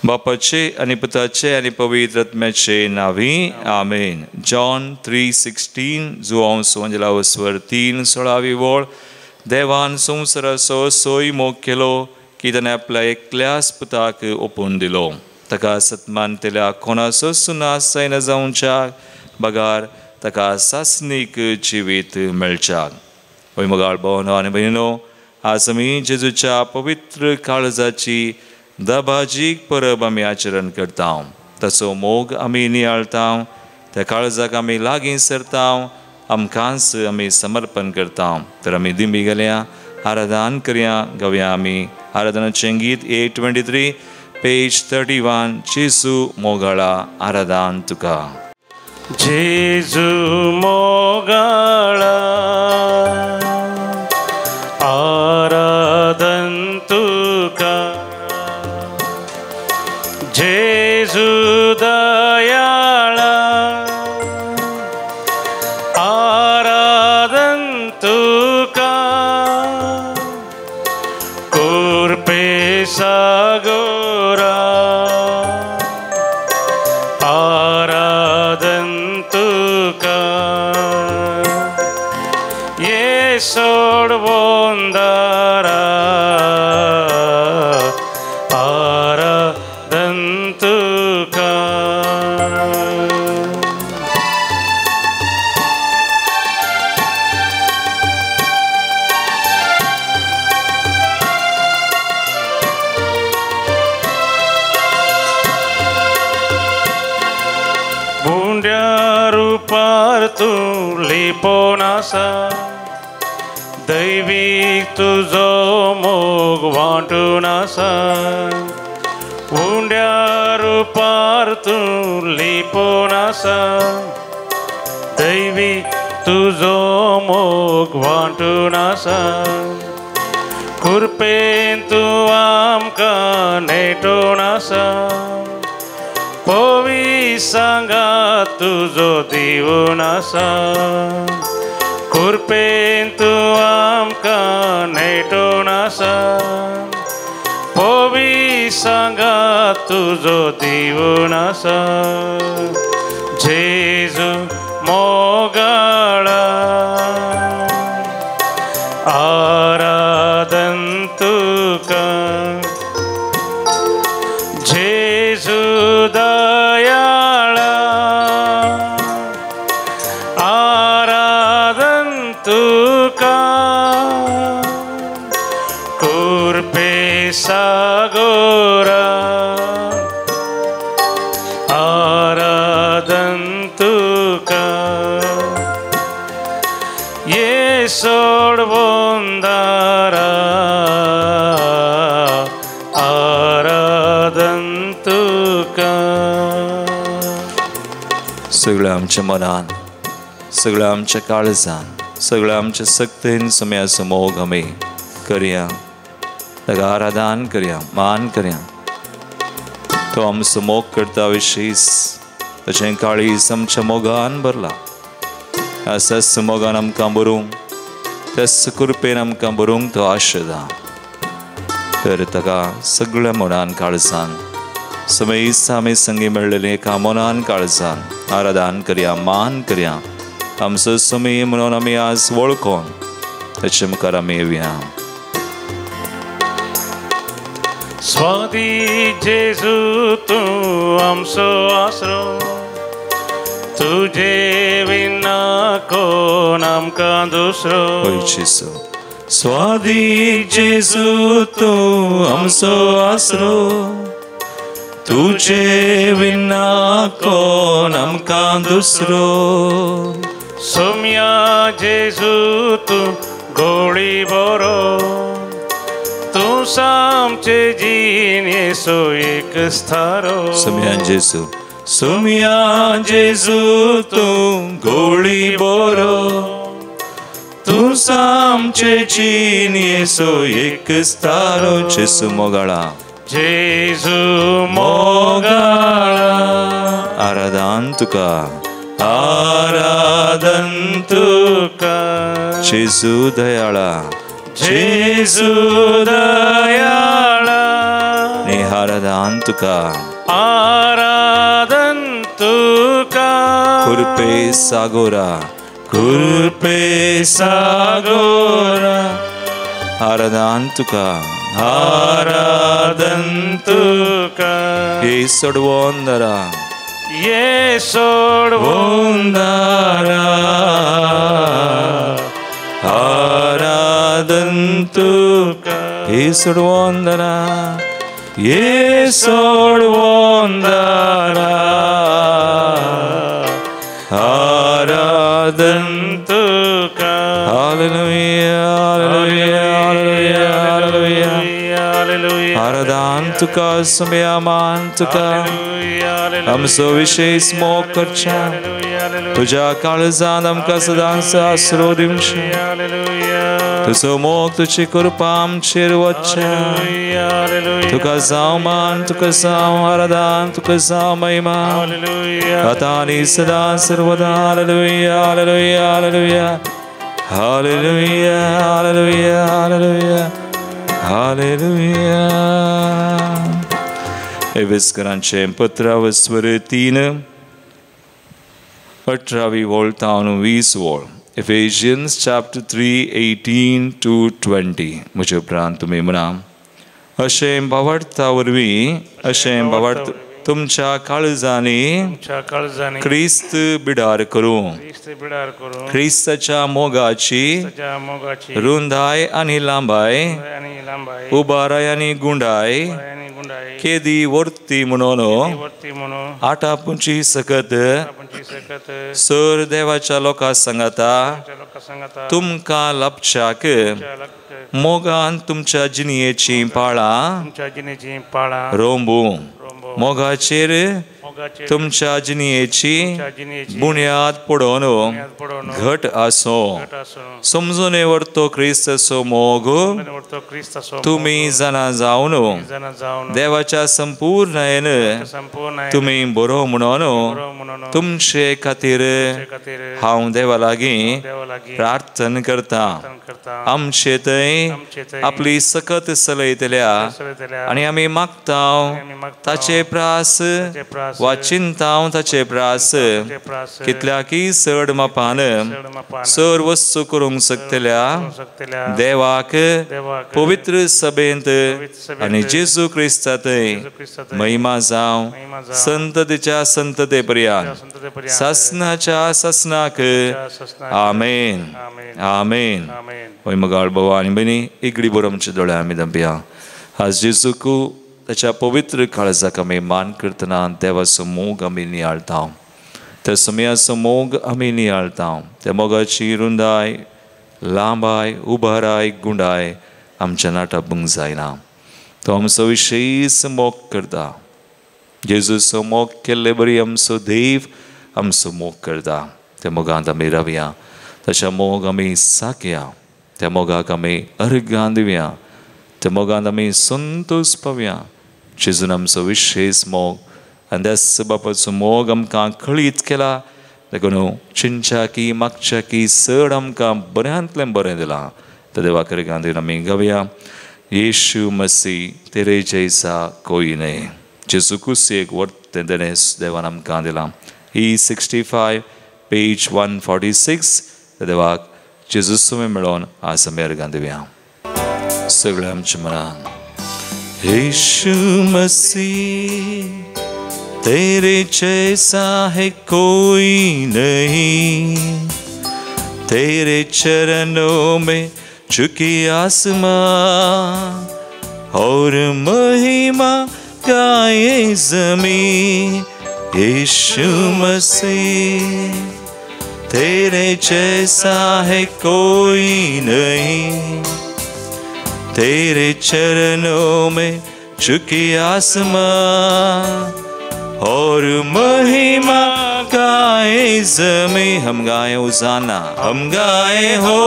बापाचे आनी पुताचे आनी पवित्र आत्म्याचे नांवी आमेन. जॉन 3:16, जुवांव सुवांजेला स्वर 3:16 वळ. देवान संवसाराचो सोय मोग केलो की ताणें आपल्या एकल्याच पुताक ओपून दिलो, ताका सत्मान केल्या कोणाचोच नाश जायना जावच्याक बगार ताका सासणीक जिवीत मेळच्याक. होय मोगाळ भावनो आनी भयणीनो, आज आमी जेजूच्या पवित्र काळजाची दबाजीक परब आमी आचरण करता. ताचो मोग आमी नियाळता, त्या काळजाक आमी लागीं सरता, आमकांच आमी समर्पण करता. तर आमी दिंबी गेल्या आराधन करया, गावया आमी आराधनाचें गीत 823 पेज 31, जेजू मोगाळा आराधन तुका. जेजू मोगाळा आराधन तुका, जेजू दयाळा आराधन तुका, कुरपे सागोरा आराधन तुका, ये सोडवोंदारा आराधन तुका. भुंड्या रुपार तूं लिपोवन आसा, दैवीक तुजो मोग वांटून आसा. उंड्या रुपार तूं लिपोवन आसा, दैवीक तुजो मोग वांटून आसा. कुरपेन तूं आमकां नेटोवन आसा, पवी सांगा तुजो दिवन आसा. कुरपेन तूं आमकां नेटोवन आसा, पवी सांगा तुजो दिवन आसा. जेजू मोगाळा आराधन तुका, जेजू दयाळा आराधन तुका, कुरपे सागोरा आराधन तुका, ये सोडवोंदारा आराधन तुका. सगळ्या आमच्या मनान, सगळ्या आमच्या काळजान, सगळ्या आमच्या सक्तेन समयाचो मोग आमी करया, ताका आराधन करया, मान करया. तो आमचो मोग करता विशीस ताचें काळीज आमच्या मोगान भरला. त्याच मोगान आमकां बरोवंक, त्याच कृपेन आमकां बरोवंक तो आशेता. तर ताका सगळ्या मनान काळजान समयीस आमी संगी मेळ्ळेले एका मनान काळजान आराधन करया, मान करया. आमचो समय म्हणून आमी आज वळखोन ताचे मुखार आमी येवया. स्वादी जेजू तूं आमचो आसरो, तुजे विना कोण आमकां दुसरो. जेजू स्वादी जेजू तूं आमचो आसरो, तुजे विना कोण आमकां दुसरो. सोम्या जेजू तूं गोळी बरो, तूं सामचे जिणेचो एक स्थारो. सोम्या जेजू, सोम्या जेजू तूं गोळी बरो, तूं सामचे जिणेचो एक स्थारो. जेजू मोगाळा, जेजू मोगाळा आराधन तुका, आराधन तुका. जेजू दयाळा, जेजू दयाळा आराधन आराधन तुका आराधन तुका कुरपे सागोरा कुरपे सागोरा आराधन तुका आराधन तुका ये सोडवंदरा ये सोडवंदरा आराधन तुका ये सोडवंदरा ये सोडवंदरा आराधन तुका हालेलुया हालेलुया हालेलुया हालेलुया आराधन तुका सुम्यामान तुका आमचो विशेष मोग करच्या तुज्या काळजान आमकां सदांच आसरो दिवचो तुजो मोग तुजी कृपा आमचेर वचच्या तुका जावं मान तुका जावं आराधन तुका जावं महिमा आतां आनी सदां सर्वदा hallelujah hallelujah hallelujah hallelujah hallelujah hallelujah hallelujah. एवेस्करांचें पत्रावस्वर 3 18वी वळ तावन 20 वळ Ephesians chapter 3 18 to 20. म्हजे उपरांत तुमी म्हणा अशें भावार्था वरवीं अशें भावार्थ तुमच्या काळजांनी क्रिस्त बिडार करूं क्रिस्ताच्या मोगाची रुंदाय आनी लांबाय उबाराय आनी गुंडाय केदी वर्ती म्हणून आटापुची सकत सर देवाच्या लोकां सांगाता तुमकां लाभच्याक मोगान तुमच्या जिणयेचीं पाळां रोंबू मोगाचेर तुमच्या जिणयेची बुन्याद पडोवन घट आसो समजून वर्तो क्रिस्ताचो मोग तुमी जाणा जावन देवाच्या संपूर्णायेन तुमी बरो म्हणून तुमचे खातीर हांव देवा लागीं प्रार्थना करता. आमचे थंय आपली सकत चलयतल्या आनी आमी मागता ताचे प्रास वा चिंताव ताचे प्रास कितल्याकी चड मापान सर वस्तू करूंक शकतल्या देवाक पवित्र सभेंत आनी जेजू क्रिस्तांतय महिमा जावं संततेच्या संतते पर्यंत सासनाच्या सासनाक. आमेन आमेन. होय मगाळ भाव आनी भयणी इगडी बरो आमच्या दोळ्या आमी दंपया. आज जेजूकू ताच्या पवित्र काळजाक आमी मान करतना देवाचो मोग आमी नियाळता, त्या समयाचो मोग आमी नियाळता. त्या मोगाची रुंदाय लांबाय उबाराय गुंडाय आमच्या नाटाबूंक जायना. तो आमचो विशेष मोग करता. जेजूचो मोग केल्ले बरी आमचो देव आमचो मोग करता. त्या मोगांत आमी रावया, ताच्या मोग आमी साकया, त्या मोगाक आमी अर्घां दिवया, त्या मोगांत आमी संतोष पावया. जेजून आमचो विशेष मोग आनी त्याच बापाचो मोग आमकां कळीत केला. देखून चिंच्याकी मागच्याकी चड आमकां बऱ्यांतलें बरें दिलां. त्या देवा अर्घां दिवन आमी गावया येशू मसीह तेरे जैसा कोई नहीं. जेजू कुशी एक वर्तें देणें देवान आमकां दिलां. E65 page 146. त्या देवाक जेजू सुमें मेळोवन आज आमी अर्घां दिवया. सगळ्या आमच्या मनान यीशु मसीह तेरे जैसा है कोई नहीं, तेरे चरणों में झुकी आसमां और महिमा गाए ज़मीं. यीशु मसीह तेरे जैसा है कोई नहीं, तेरे चरणों में झुकी आसमां और महिमा गाए ज़मीं. हम गाए होसाना, हम गाए होसाना,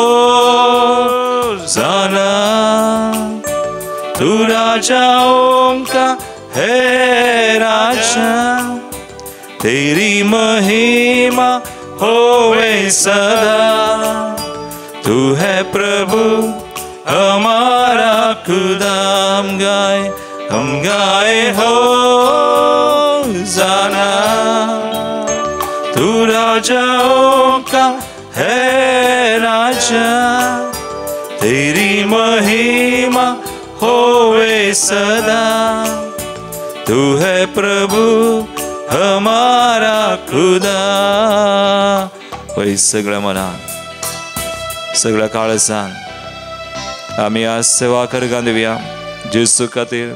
तू राजाओं का है राजा, तेरी महिमा होवे सदा, तू है प्रभु हमारा खुदा. हम गाए हम गाए होजाना, तू राजाओं का है राजा, तेरी महिमा होवे सदा, तू है प्रभु हमारा खुदा। वय सगळ्या मनान सगळ्या काळजान आमी आज सेवा करगां दिवया जेजू खातीर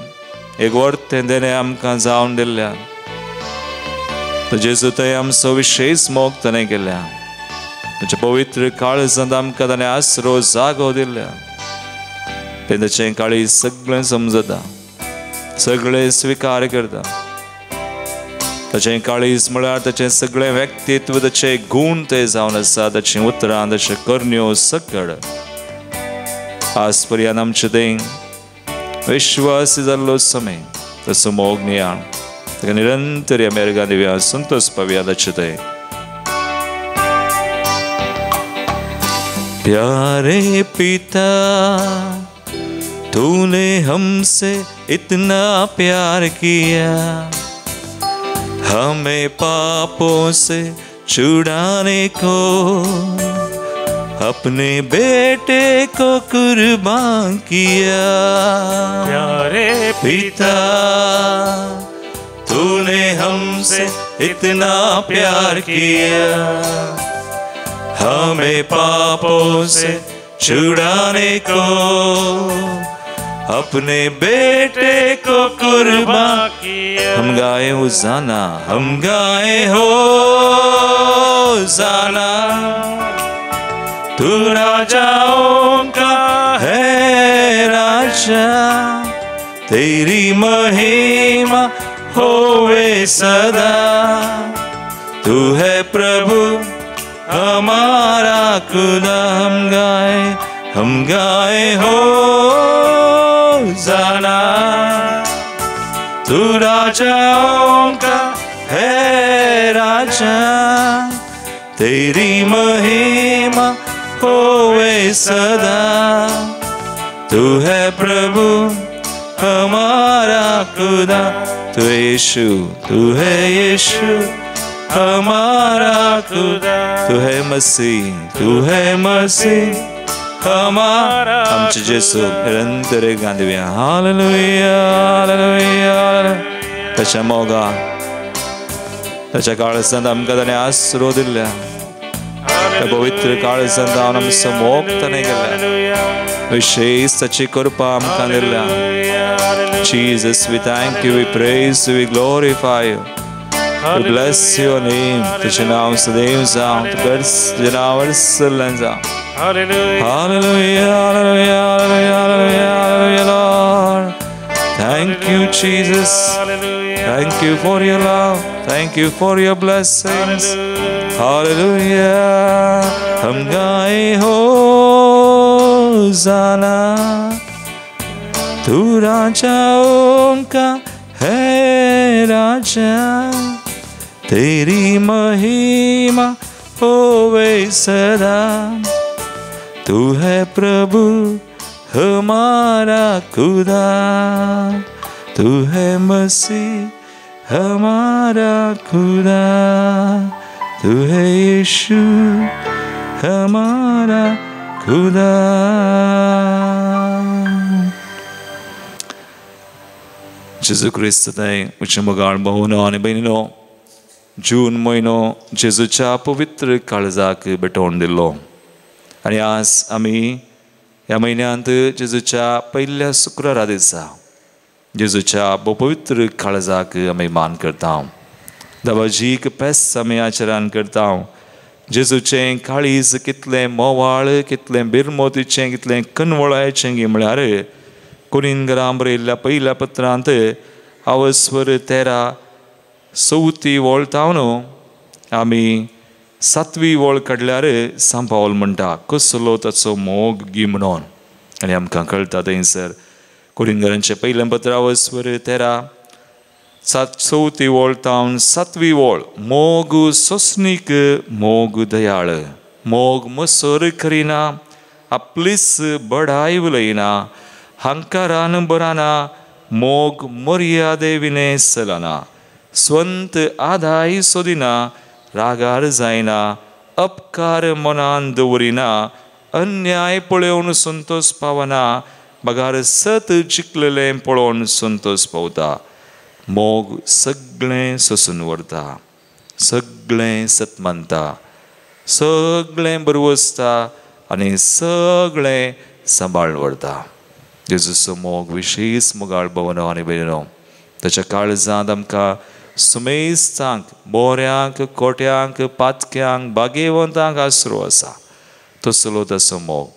एक वर्तें देणें आमकां जावन दिल्ल्या तो जेजू थंय आमचो विशेश मोग ताणें केल्या, ताच्या पवित्र काळजांत आमकां ताणें आसरो जागो दिल्ल्या। तें ताचें काळीज सगळें समजता, सगळें स्विकार करता। ताचें काळीज म्हळ्यार ताचें सगळें व्यक्तित्व, ताचे गूण ते जावन आसा, ताचीं उतरां, ताच्यो करण्यो सगळ। आज पर्यंत आमचें तें विश्वास जाल्लो समय तसो मोग नियाळ ताका निरंतर ह्या मेरगां दिवया, संतोश पावया ताचें तें। प्यारे पिता तूने हमसे इतना प्यार किया, हमें पापों से छुड़ाने को अपने बेटे को कुर्बान किया। प्यारे पिता तूने हमसे इतना प्यार किया, हमें पापों से छुड़ाने को अपने बेटे को कुर्बान किया। हम गाए होजाना, हम गाए होजाना, तू राजाओं का है राजा, तेरी महिमा होवे सदा, तू है प्रभु हमारा खुदा। हम गाए होजाना, तू राजाओं का है राजा, तेरी महिमा होवे सदा, तू है प्रभु हमारा खुदा। तू यीशु, तू है यीशु हमारा खुदा, तू है मसीह, तू है मसीह हमारा। आमचे जेसू निरंतर एक गान दिवया। Hallelujah, hallelujah. ताच्या मोगा ताच्या काळजांत आमकां ताणें आसरो दिल्ल्या, त्या पवित्र काळजांत आमचो मोग ताणें केल्या, विशेष ताची कृपा आमकां दिल्ल्या। Jesus, we thank you, we praise you, we glorify you, we bless your name. तुझे नाव सदैव जावं, तुझे नाव वर्सल्लें जावं। Hallelujah, hallelujah, hallelujah, hallelujah, hallelujah, Lord. Thank you, Jesus. Thank you for your love. Thank you for your blessings. Hallelujah. हम गाए होजाना, तू राजाओं का है राजा, तेरी महिमा होवे सदा, तू है प्रभु हमारा खुदा, तू है मसीह हमारा खुदा, तू है यीशु हमारा खुदा। जेजू क्रिस्त ताई उच्च मोगाळ भावनो आनी भयणीनो, जून म्हयनो जेजूच्या पवित्र काळजाक भेटवण दिल्लो आनी आज आमी ह्या म्हयन्यांत जेजूच्या पयल्या शुक्रारा दिसा जेजूच्या पवित्र काळजाक आमी मान करता। दबाजीक पेस आमी आचरण करता। जेजूचें काळीज कितलें मोवाळ, कितलें बिरमोतीचें, कितलें कनवळायचें गी म्हळ्यार कोरिंगरां बरयल्ल्या पयल्या पत्रांत आवस्वर 13 चवथी वळ तावन आमी सातवी वळ काडल्यार सांपावल म्हणटा कसलो ताचो मोग गी म्हणून। आनी आमकां कळटा थंयसर कोरिंगरांचें पयलें पत्र आवस्वर 13 चवथी वळ तावन सातवी वळ, मोग सोसणीक, मोग दयाळ, मोग मसर करिना, आपलीच बडाय उलयना, हांकारान बराना, मोग मर्यादे विणे चलना, स्वंत आदाय सोदिना, रागार जायना, अपकार मनान दवरिना, अन्याय पळोवन संतोष पावना, बगार सत जिखलेलें पळोवन संतोष पावता. मोग सगळें सोसून व्हरता, सगळें सत मानता, सगळें बरवसता आनी सगळें सांबाळून व्हरता. जेजूचो मोग विशेष मोगाळ भवनो आनी भयणो, ताच्या काळजांत आमकां सुमेस्तांक, बोऱ्यांक, कोट्यांक, पातक्यांक, बागेवंतांक आसरो आसा. तसलो ताचो मोग.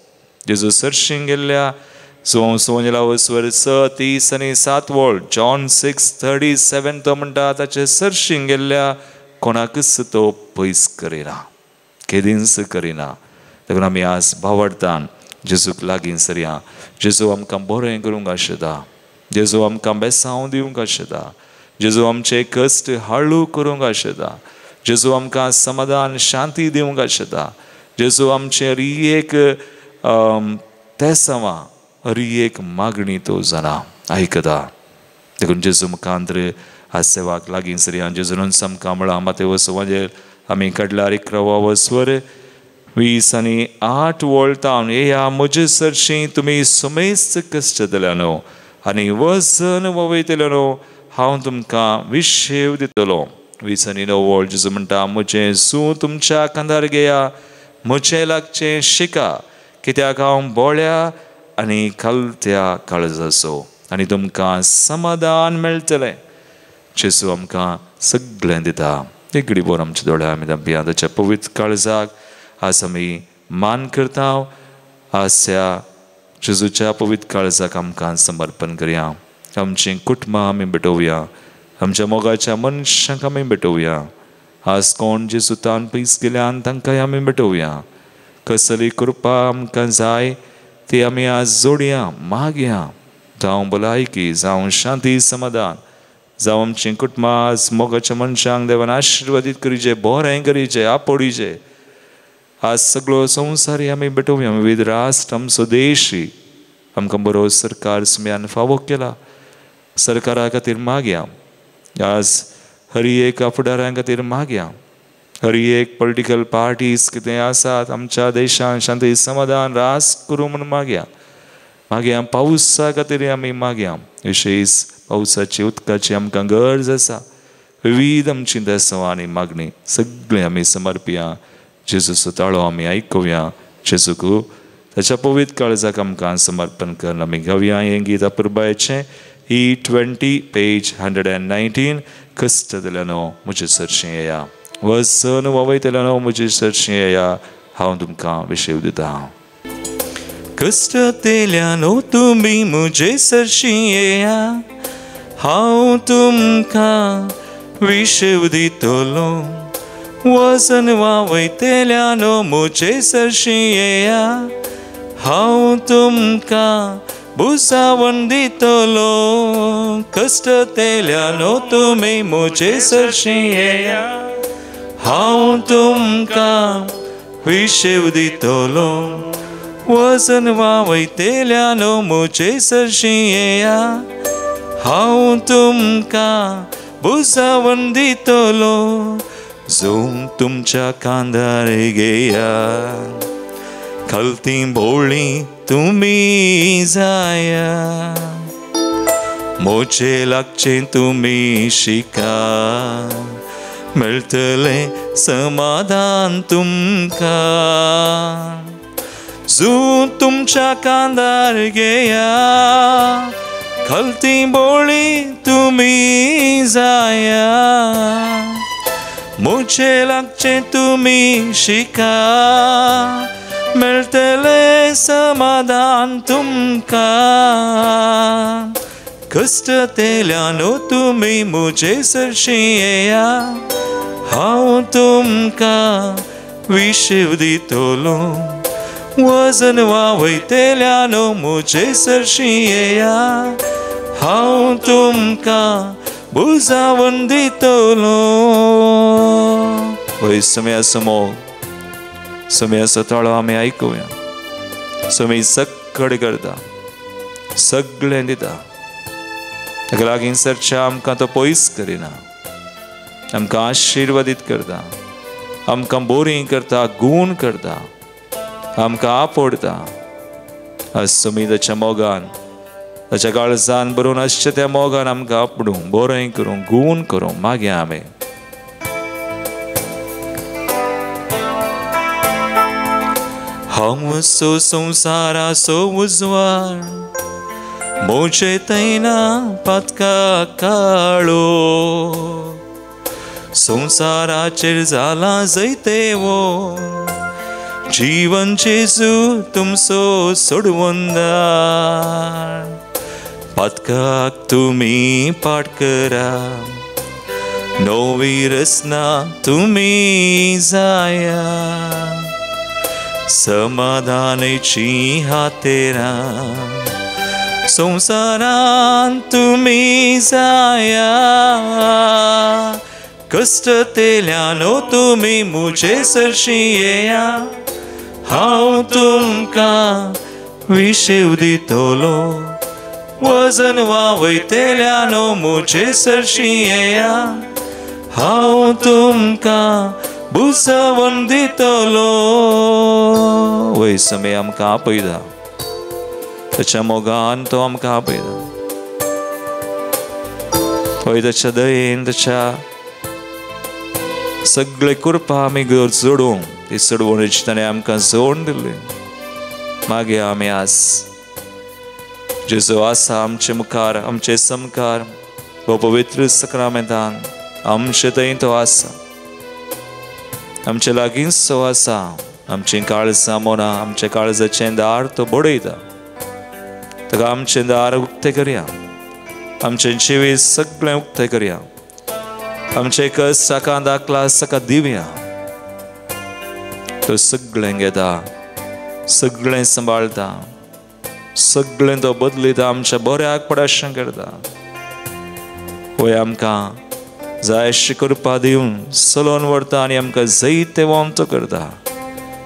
जेजू सरशीं गेल्ल्या सुवंजला 6, 30 आनी 7 वळ, जॉन 6:37 तो म्हणटा, ताचे सरशीं गेल्ल्या कोणाकच तो पयस करिना, केदींच करिना. देखून आमी आज भावार्थान जेजूक लागीं सरया. जेजू आमकां बरें करूंक आशेता, जेजू आमकां बेसांव दिवंक आशेता, जेजू आमचे कश्ट हाळू करूंक आशेता, जेजू आमकां समाधान शांती दिवंक आशेता, जेजू आमचे हर एक तेसांवां, हर एक मागणी तो जाणा आयकता. देखून जेजू मुखांतर आज सेवाक लागीं सरया. जेजून आमकां म्हळां मातेव सुवाजेर आमी काडल्यार 11 स्वर 20 आनी 8 वळतावन, येया म्हजे सरशीं तुमी सुमेस्त कश्ट दिल्यानो आनी वजन वयतल्यानो, हांव तुमकां विशेव दितलो. 20 आनी 9 वळ जेजू म्हणटा, म्हजें सूं तुमच्या खांदार घेया, म्हजें लागचें शिका, कित्याक हांव बोळ्या आनी खालत्या काळजाचो, आनी तुमकां समाधान मेळटलें. जेजू आमकां सगळें दिता. एक घडी भर आमच्या दोळ्या आमी धांपया. ताच्या पवित्र काळजाक आज आमी मान करता. आज ह्या जेजूच्या पवित्र काळजाक आमकां समर्पण करया. आमचीं कुटुंबां आमी भेटोवया, आमच्या मोगाच्या मनशांक आमी भेटोवया. आज कोण जेजू तान पयस गेल्यान तांकांय आमी भेटोवया. कसली कृपा आमकां जाय ती आमी आज जोडया, मागया. जावं भलायकी, जावं शांती समाधान, जावं आमचीं कुटुंबां आज मोगाच्या मनशांक देवान आशिर्वादीत करीचे, बरें करीचें, आपोडीचें. आज सगळो संवसारी आमी भेटोवया. विविध राष्ट्र, आमचो देश आमकां बरो सरकार सुम्यान फावो केला. सरकारा खातीर मागया. आज हर एक फुडाऱ्यां खातीर मागया. हर एक पॉलिटिकल पार्टीज कितें आसात आमच्या देशान शांती समाधान रास करूं म्हूण मागया. मागया पावसा खातीर आमी मागया. विशेष पावसाची उदकाची आमकां गरज आसा. विविध आमची देसां आनी मागणी सगळीं आमी समर्पया. जेजूचो ताळो आमी आयकुया. जेजूक ताच्या पवित्र काळजाक आमकां समर्पण करून आमी गावया हें गीत अपुरबायेचें. E20 page 119. कश्ट दिल्यानो म्हजे सरशीं येया, वजन वावयतल्यानो म्हजे सरशीं येया, हांव तुमकां विशेव दिता. कश्ट दिल्यानो तुमी म्हजे सरशीं येया, हांव तुमकां विशेव दितलो. वजन वावयतल्यानो म्हजे सरशीं येया, हांव तुमकां भुजावन दितलो. कश्ट तेल्यानो तुमी म्हजे सरशीं येया, हांव तुमकां विशेव दितलो. वजन वावयतल्यानो म्हजे सरशीं येया, हांव तुमकां भुजावन दितलो. जोम तुमच्या खांदार घेया, खालती भोळी तुमी जाया, म्हजे लागचें तुमी शिका, मेळटलें समाधान तुमकां. जू तुमच्या खांदार घेया, खालती बोळी तुमी जाया, म्हजे लागचें तुमी शिका, मेळटलें समाधान तुमकां. कश्ट तेल्यानो तुमी म्हजे सरशीं येया, हांव तुमकां विशेव दितलो. वजन वावयतल्यानो म्हजे सरशीं येया, हांव तुमकां भुजावन दितलो. वय सम्या मोग, सम्याचो ताळो आमी आयकुया. समी सक्कड करता, सगळें दिता. ताका लागीं सरच्या आमकां तो पयस करिना, आमकां आशिर्वादीत करता, आमकां बोरीं करता, गूण करता, आमकां आपोडता. आज तुमी ताच्या मोगान, ताच्या काळजान बरोवन आसच्या त्या मोगान आमकां आपडूं, बरें करूं, गूण करूं. मागीर आमी हांव सो संवसाराचो उजवाड, म्हजे तैना पातका काळो, संवसाराचेर जाला जैतेवो, जीवन जेजू तुमचो सोडवंदार. पातकाक तुमी पाठ करा, नवी रचना तुमी जाया, समाधानाची हातेरा, संवसारान तुमी जाया. कश्ट तेल्यानो तुमी म्हजे सरशी येया, हांव तुमकां विशेव दितलो. वजन वावयतेल्यानो म्हजे सरशी येया, हांव तुमकां भुजवन दितलो. वय समय आमकां आपयता, ताच्या मोगान तो आमकां आपयता. वय ताच्या दयेन, ताच्या सगळे कृपा आमी जोडूंक, ती सोडवणेची ताणें आमकां जोड दिल्ली. मागीर आमी आस जेजू आसा आमचे मुखार, आमचे समकार, हो पवित्र सक्रामेंतान आमचे थंय तो आसा, आमचे लागींच तो आसा. आमचीं काळजां मोनां, आमच्या काळजाचें दार तो बडयता. ताका आमचें दार उक्तें करया, आमचें जिवीत सगळें उक्तें करया, आमचें कस ताका दाखला ताका दिवया. तो सगळें घेता, सगळें सांबाळटा, सगळें तो बदलिता, आमच्या बऱ्याक पडाशें करता. वय आमकां जाय अशी कृपा दिवन चलोवन व्हरता आनी आमकां जैते वंत करता.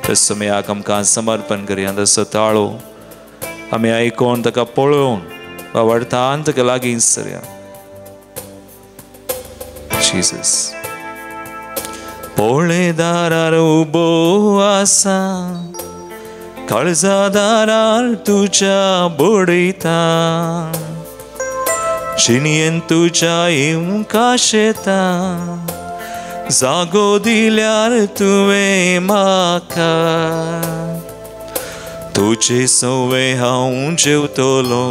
तसो समयाक आमकां समर्पण करया. तसो ताळो आमी आयकोन ताका पळोवन आवडतान ताका लागीं सरया. जीसस पळय दारार उबो आसा, काळजा दारार तुज्या बडयता, जिणयेन तुज्या येवंक आशेता, जागो दिल्यार तुवें म्हाका. तुजे सवे हांव जेवतलो,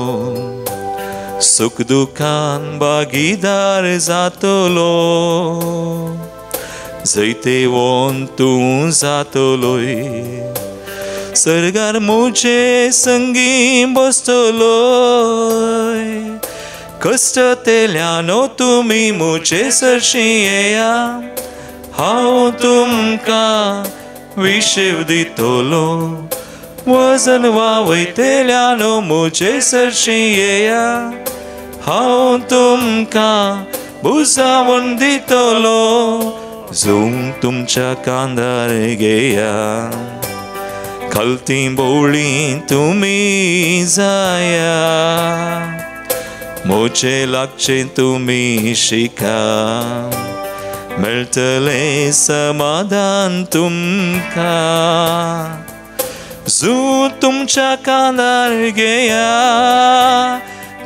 सुख दुखान भागीदार जातलो, जैतेवंत तूं जातलोय, सर्गार म्हजे संगी बसतलोय. कश्ट तेल्यानो तुमी म्हजे सरशी येया, हांव तुमकां विशेव दितलो. वजन वावयतेल्यानो म्हजे सरशी येया, हांव तुमकां भुजावन दितलो. जूं तुमच्या कांदार घेया, खलती बोळी तुमी जाया, म्हजे लागचें तुमी शिका, मेळटलें समाधान तुमकां. जूं तुमच्या कानार घेया,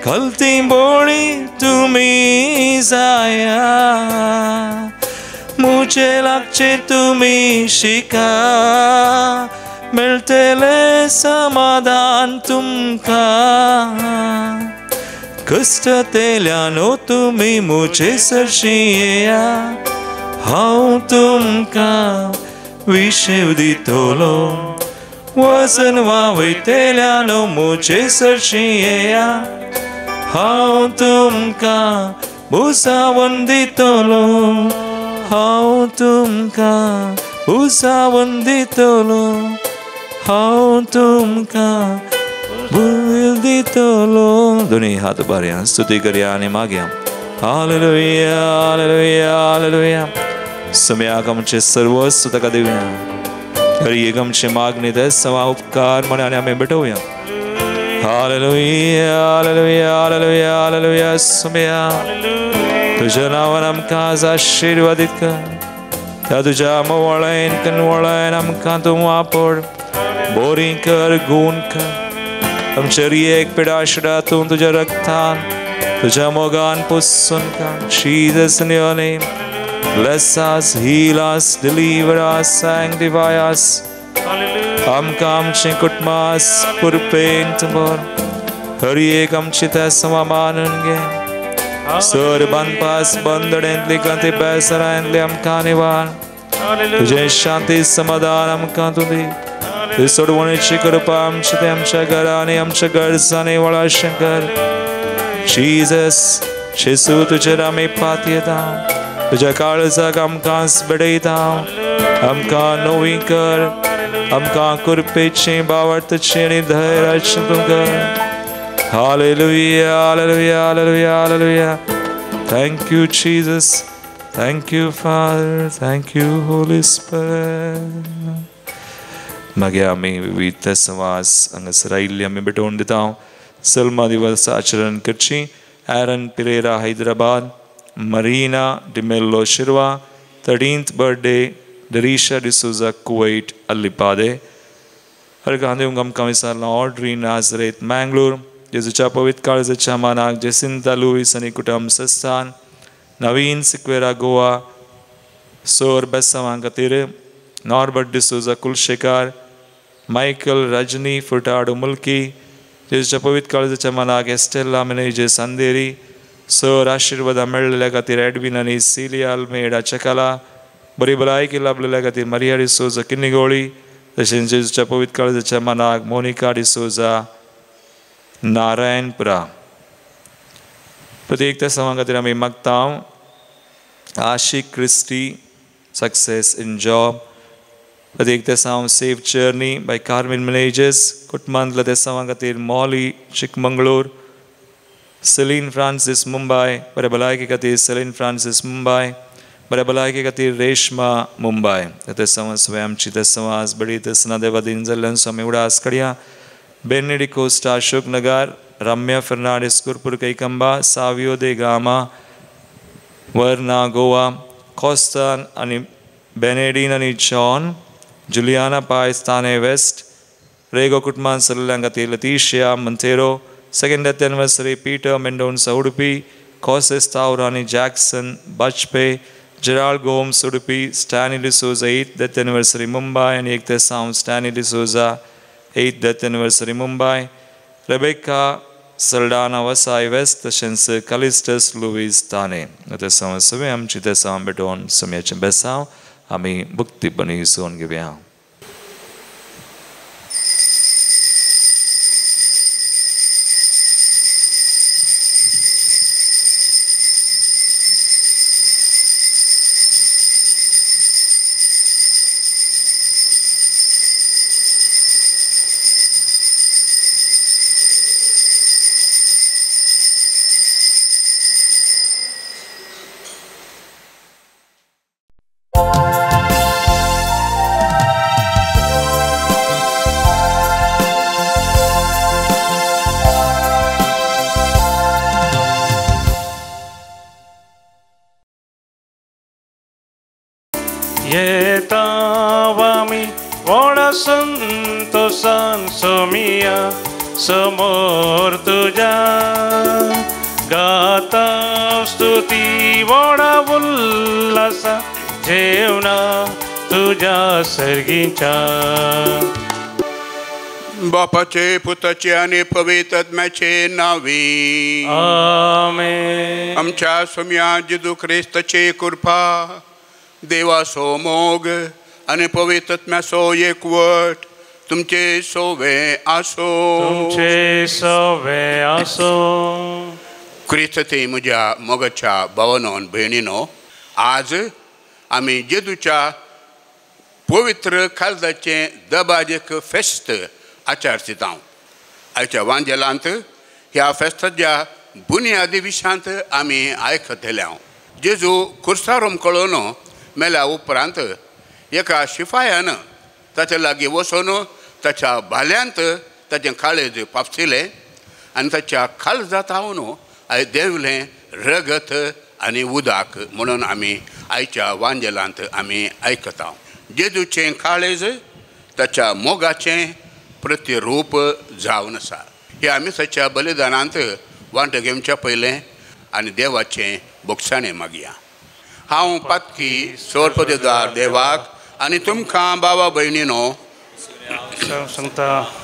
खलती बोळी तुमी जाया, म्हजे लागचें तुमी शिका, मेळटलें समाधान तुमकां. कश्ट तेल्यानो तुमी म्हजे सरशी येया, हांव तुमकां विशेव दितलो. वजन वावयतेल्यानो म्हजे सरशी येया, हांव तुमकां भुजावन दितलो. हांव तुमकां भुजावन दितलो, हांव तुमकां दितलो. दोनी हात बारया, स्तुती करया आनी मागया. Hallelujah, hallelujah, hallelujah. समयाक आमचें सर्वस्व ताका दिवया. हर एक आमची मागणी ते सवा उपकार म्हण आनी आमी भेटोवया. Hallelujah, hallelujah, hallelujah, hallelujah. Somaiya तुझ्या नांवान आमकां आज आशिर्वादीत कर. त्या तुज्या मोवळायन कनवळायन आमकां तूं वापर बोरी कर, गूण कर. आमच्या एक पिडाशिडा तूं तुज्या रक्तान तुझ्या मोगान पुसून काड. Jesus in your name, bless us, heal us, deliver us, sanctify us. आमकां आमचें कुटुंबास पुरपेन तुमोर हर एक आमची तेसमा मानून घे. सर बांदपास बंदडेंतली कांती बेसरांतली आमकां निवार. तुजें शांती समाधान आमकां तूं दी. तुजी सोडवणेची कृपा आमची ते आमच्या घरांनी आमच्या गरजांनी वळाशें कर. जीजस जेसू तुजेर आमी पातयेता. तुज्या काळजाक आमकां बेडयता. आमकां नवी कर. आमकां कृपेची बावडतची आनी धैर्याची तूं कर. Hallelujah, hallelujah, hallelujah, hallelujah. Thank you Jesus, thank you Father, thank you Holy Spirit. मागीर आमी विविध समाज हांगासर आयिल्ली आमी भेटोवन दिता. सलमा दिवस आचरण करची. Aaron Pereira Hyderabad, Marina D'Mello Shirva, 13th birthday Darisha D'Souza Kuwait अल्लिपादे. हर गांधी आमकां विचारलां ऑड्री नाजरेत मँगलोर. जेजूच्या पवित्र काळजाच्या मानाक जेसिंता लुईस आनी कुटुंब संस्थान. नवीन सिक्वेरा गोवा. सोर बेसांवां खातीर नॉर्बर्ट डिसोजा कुलशेकार, मायकल रजनी फुटाडो मुल्की. जेजूच्या पवित्र काळजाच्या मानाक एस्टेला मिनेजेस अंधेरी. सर आशिर्वादा मेळ्ळेल्या खातीर एडविन आनी सिलिया अल्मेडा चकाला. बरी भलायकी लाभलेल्या खातीर मारिया डिसोजा किन्नीगोळी. तशेंच जेजूच्या पवित्र काळजाच्या मानाक मोनिका डिसोजा नारायणपुरा. प्रत्येक त्या समां खातीर आमी मागता. Ashik Christy success in job. प्रत्येक तेसांव safe journey by Carmen Menezes. कुटुंबांतल्या तेसांवां खातीर Molly Chikmagalur, Celine Francis Mumbai. बऱ्या भलायकी खातीर सेलीन फ्रांसीस मुंबय. बऱ्या भलायकी खातीर रेशमा मुंबय. तेसांवां सगळें आमची तेसांवां आज बडी तेसना देवादीन जाल्ल्यान स्वामी उडास कडया. Benny D'Costa Ashok Nagar, Ramya Fernandes Kurpur Kaikamba, Savio de Gama Verna Goa, Costan आनी बेनेडीन आनी जॉन, जुलियाना पायस ताने वेस्ट, रेगो कुटुंबान सल्ल्यां खातीर Letitia Monteiro, second death anniversary Peter Mendonca Udupi, Causes Thaur आनी Jackson Bajpe, Gerald Gomes Udupi, Stanley D'Souza 8th death anniversary Mumbai आनी एक तेसांव Stanley D'Souza 8th death anniversary Mumbai, Rebecca Saldanha Vasai west, तशेंच कलिस्टस Luis ताने. तेसांव सगळें आमची तेसांव भेटोवन सम्याचें बेसांव आमी भक्तीपणी सोन घेवया. संतोषान सोमिया समोर तुझ्या गाता स्तुती वडा उल्हासा जेवणा तुझ्या सर्गीच्या. बापाचे पुताचे आणि पवित्र आत्म्याचे नावे आमेन. आमच्या सोम्या जेजू ख्रिस्ताचे कृपा, देवाचो मोग आणि पवित्र आत्म्याचो एकवट तुमचे सोवे आसो. तुमचे सोवे आसो. क्रिस्ती म्हज्या मोगाच्या भावानो भयणीनो, आज आमी जेजूच्या पवित्र काळजाचें दबाजीक फेस्त आचरिता. आयच्या वांजेलांत ह्या फेस्ताच्या बुनियादी विशयांत आमी आयकतले. जेजू खुर्सार कळोवन मेल्या उपरांत एका शिफायान ताच्या लागीं वचून ताच्या भाल्यांत ताचें काळेज पापसिलें आनी ताच्या काळजांत हांव आयज देंवलें रगत आनी उदक म्हणून आमी आयच्या वांजेलांत आमी आयकता. जेजूचें काळेज ताच्या मोगाचें प्रतिरूप जावन आसा. हे आमी ताच्या बलिदानांत वांटो घेवच्या पयलें आनी देवाचें बोगसाणें मागया. हांव पातकी सोरपदेदार देवाक आनी तुमकां बाबा भयणीनो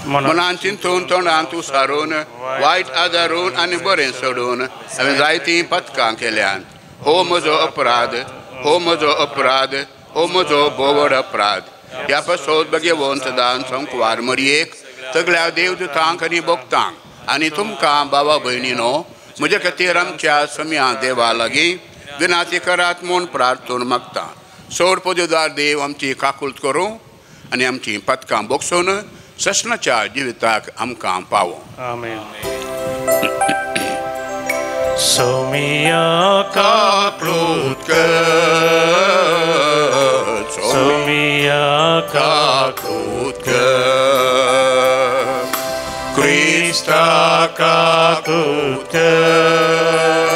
मनान चिंतून तोंडांत उसारून वायट आदारून आनी बरें सोडून हांवें जायतीं पथकां केल्यान. हो म्हजो अपराध, हो म्हजो अपराध, हो म्हजो बोवड अपराध. ह्या पासत बगेवन सदां संकवार मरयेक सगळ्या देवदूतांक आनी भक्तांक आनी तुमकां बाबा भयणीनो म्हजे खातीर आमच्या सम्या देवा लागीं विनाती करात म्हूण प्रार्थून मागता. सोड पदवीदार देव आमची काकूळट करूं आनी आमची पथकां बोगसून ससनाच्या जिविताक आमकां पावो. आमेन. सोमिया काकूळट कर, सोमिया काकूळट कर, क्रिस्ता काकूळट कर,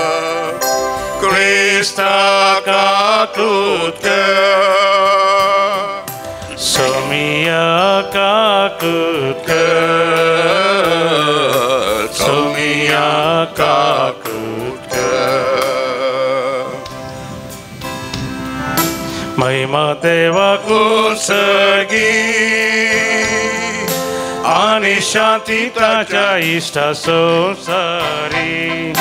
क्रिस्ता काकूळट कर, सोमिया काकूळट कर, सोमिया काकूळट कर. महिमा देवाक सर्गी आनी शांती ताच्या इश्टा संवसारी.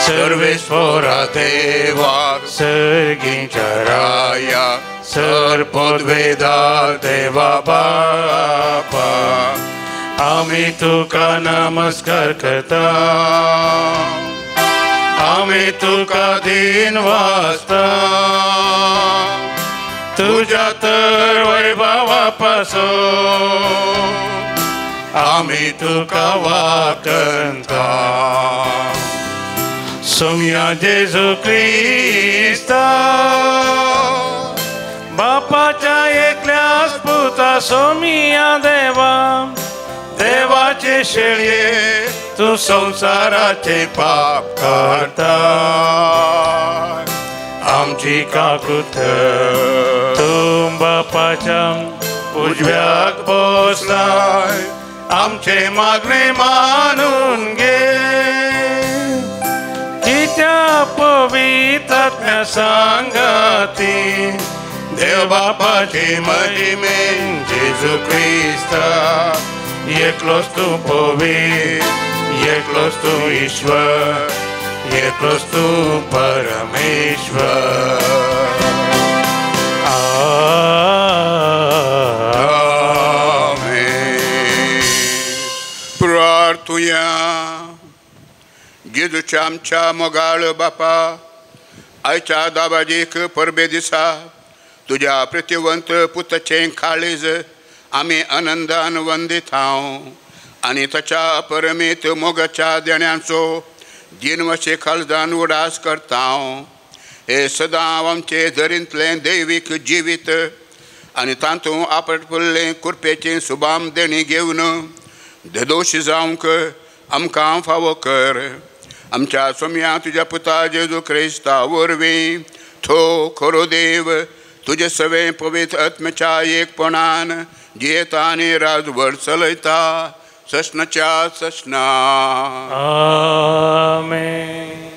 सर्वेश्वरा देवा सर्गीच्या राया सर्पद्वेदा देवा बापा आमी तुका नमस्कार करता, आमी तुका दीन वाचता, तुज्या तर वैभवा पासून आमी तुका वाकंता. सोम्या जेजू क्रिस्ता बापाच्या एकल्याच पुता सोमिया देवा देवाचे शेळये तूं संवसाराचे पाप काडटा आमची काकूत. तूं बापाच्या उजव्याक बसलाय आमचे मागणे मानून घे. कित्या पवित्र सांगाती देव बापाचे महिमेन जेजू क्रिस्ता एकलोच तूं पवित्र, एकलोच तूं ईश्वर, एकलोच तूं परमेश्वर. आमेन. प्रार्थुया. जेजूच्या आमच्या मोगाळ बापा, आयच्या दाबाजीक परबे दिसा तुज्या प्रतिवंत पुताचें काळीज आमी आनंदान वंदीत हांव आनी ताच्या परमीत मोगाच्या देण्याचो दिनवशे खालदान उडास करता. हे सदां आमचे दरींतलें दैवीक जिवीत आनी तातूंत आपटपुल्लें कुरपेचें सुबाम देणी घेवन धदोश जावंक आमकां फावो कर. आमच्या सोम्या तुज्या पुता जेजू क्रिस्ता वरवीं थो खरो देव तुजे सवें पवित्र आत्म्याच्या एकपणान जियेता आनी राजवट चलयता ससनाच्या ससना. आमेन.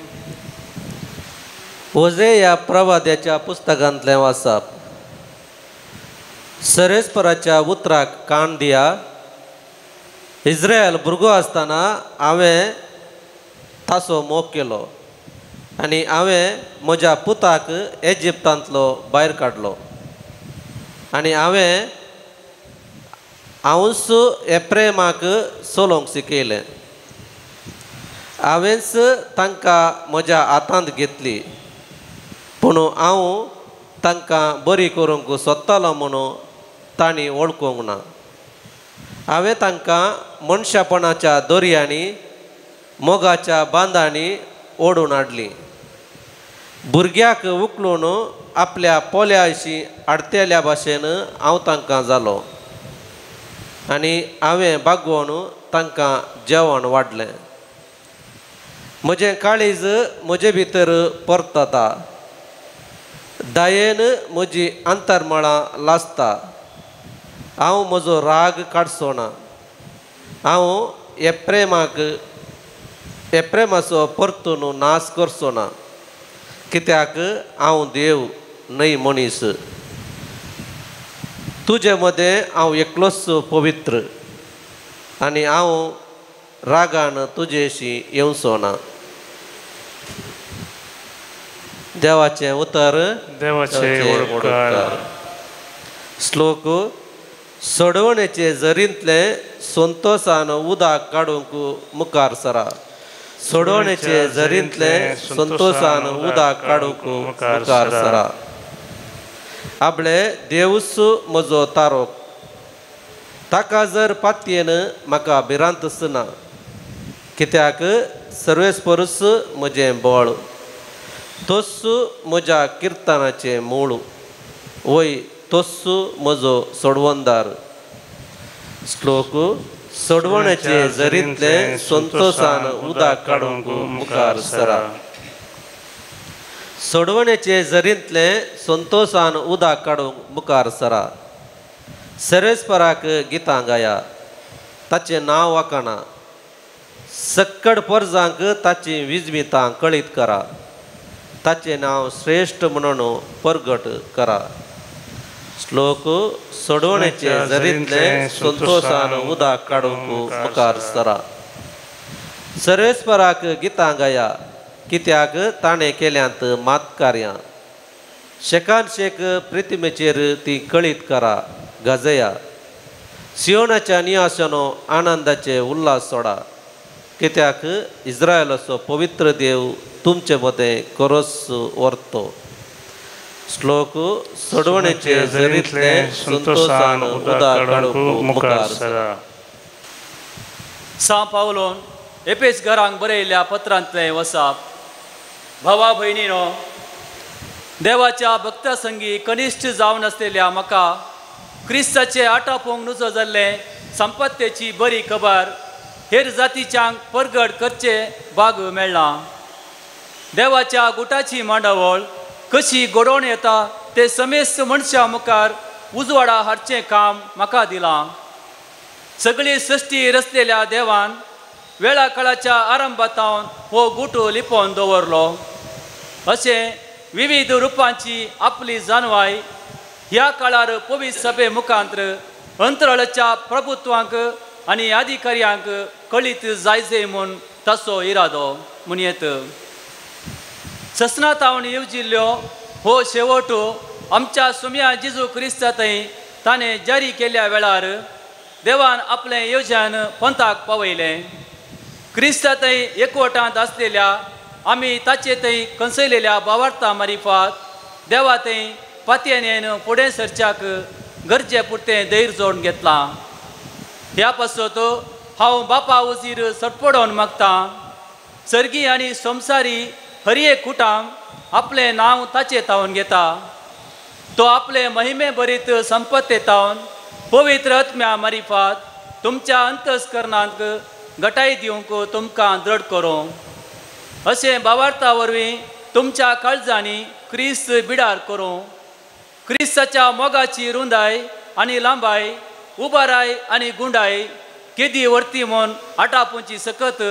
ओझे ह्या प्रवाद्याच्या पुस्तकांतलें वाचप. सरेस्पराच्या उतराक कान दिया. इस्रायल भुरगो आसतना हांवें ताचो मोग केलो आनी हांवें म्हज्या पुताक इजिप्तांतलो भायर काडलो आनी हांवें हांवूच एप्रेमाक चलोवंक शिकयलें. हांवेंच तांकां म्हज्या हातांत घेतली, पूण हांव तांकां बरी करूंक सोदतालो म्हणून तांणी वळखूंक ना. हांवें तांकां मनशापणाच्या दोरयांनी मोगाच्या बांदांनी ओडून हाडली. भुरग्याक उखलून आपल्या पोल्याशी आडतेल्या भाशेन हांव तांकां जालो. आनी हांवें बागोवन तांकां जेवण वाडलें. म्हजें काळीज म्हजे भितर परतता, दयेन म्हजी अंतरमळां लासता. हांव म्हजो राग काडचो ना, हांव एप्रेमाचो परतून नाश करचो ना, कित्याक हांव देव न्हय मनीस. तुजे मदें हांव एकलोच पवित्र आनी हांव रागान तुजेशी येवचो ना. देवाचें उतर देवाचें उपकार. श्लोक सोडवणेचे जरींतले संतोसान उदक काडूंक मुखार सरा. सोडवणेचे जरींतले संतोसान उदक काडूंक मुखार सरा. आपले देवूच म्हजो तारोक, ताका जर पातयेन म्हाका भिरांतच ना, कित्याक सर्वेस्परूच म्हजें बळ, तोच म्हज्या किर्तनाचें मूळ, वय तोच म्हजो सोडवणदार. श्लोक सोडवण्याचे जरींतले संतोसान उदक काडूंक मुखार सरा. सोडवण्याचे जरींतले संतोसान उदक काडूंक मुखार सरा. सर्वेस्पराक गितां गाया, ताचें नांव वाखाणा, सक्कड परजांक ताची विजमितां कळीत करा, ताचें नांव श्रेश्ठ म्हणून परगट करा. श्लोक सोडवण्याचे जरींतले संतोसान उदक काडूंक मुखार सरा. सर्वेस्पराक गितां गाया, कित्याक ताणें केल्यांत मात कार्यां, शेकान शेक प्रतिमेचेर ती कळीत करा गाजया. सियोनाच्या नियासनो आनंदाचे उल्हास सोडा, कित्याक इस्रायलाचो पवित्र देव तुमचे मदें करोस व्हरतो. श्लोक सोडवणेचे जरींतले संतोसान उदक काडूंक मुखार सरा. सां पावलोन एपेस घरांक बरयल्ल्या पत्रांतलें वसाप. भावा भयणीनो, देवाच्या भक्ता संगी कनिश्ठ जावन आसलेल्या म्हाका क्रिस्ताचे आटापोवंक नुजो जाल्लें संपत्तेची बरी खबर हेर जातीच्यांक परगट करचे भाग मेळ्ळां. देवाच्या गुटाची मांडावळ कशी घडोवन येता ते समेस्त मनशां मुखार उजवाडा हाडचें काम म्हाका दिलां. सगळी सृश्टी रचलेल्या देवान वेळा काळाच्या आरंभातावन हो गुटो लिपोवन दवरलो. अशें विविध रुपांची आपली जानवाय ह्या काळार पवित्र सभे मुखांत्र अंतराळाच्या प्रभुत्वांक आनी अधिकाऱ्यांक कळीत जायचे म्हूण ताचो इरादो म्हणयेत. ससनातावन येवजिल्ल्यो हो शेवट आमच्या सुम्या जेजू क्रिस्ता थंय ताणें जारी केल्ल्या वेळार देवान आपलें येवजण पंथाक पावयलें. क्रिस्ता थंय एकवटांत आसलेल्या आमी ताचे थंय कंसयलेल्या बावार्ता मारिफात देवा थंय पातयेन फुडें सरच्याक गरजे पुरतें धैर्य जोडून घेतलां. ह्या पासत हांव बापा वजीर सटपडोवन मागतां, सर्गी आनी संवसारी हर एक कुटाम आपलें नांव ताचें तावन घेता. तो आपले महिमे भरीत संपत्ते तावन पवित्र आत्म्या मारिफात तुमच्या अंतस्करणांत गटाय दिवंक तुमकां दृढ करूं. अशें बावार्ता वरवीं तुमच्या काळजांनी क्रिस्त बिडार करूं. क्रिस्ताच्या मोगाची रुंदाय आनी लांबाय, उबाराय आनी गुंडाय केदी वर्ती म्हूण आटापुची सकत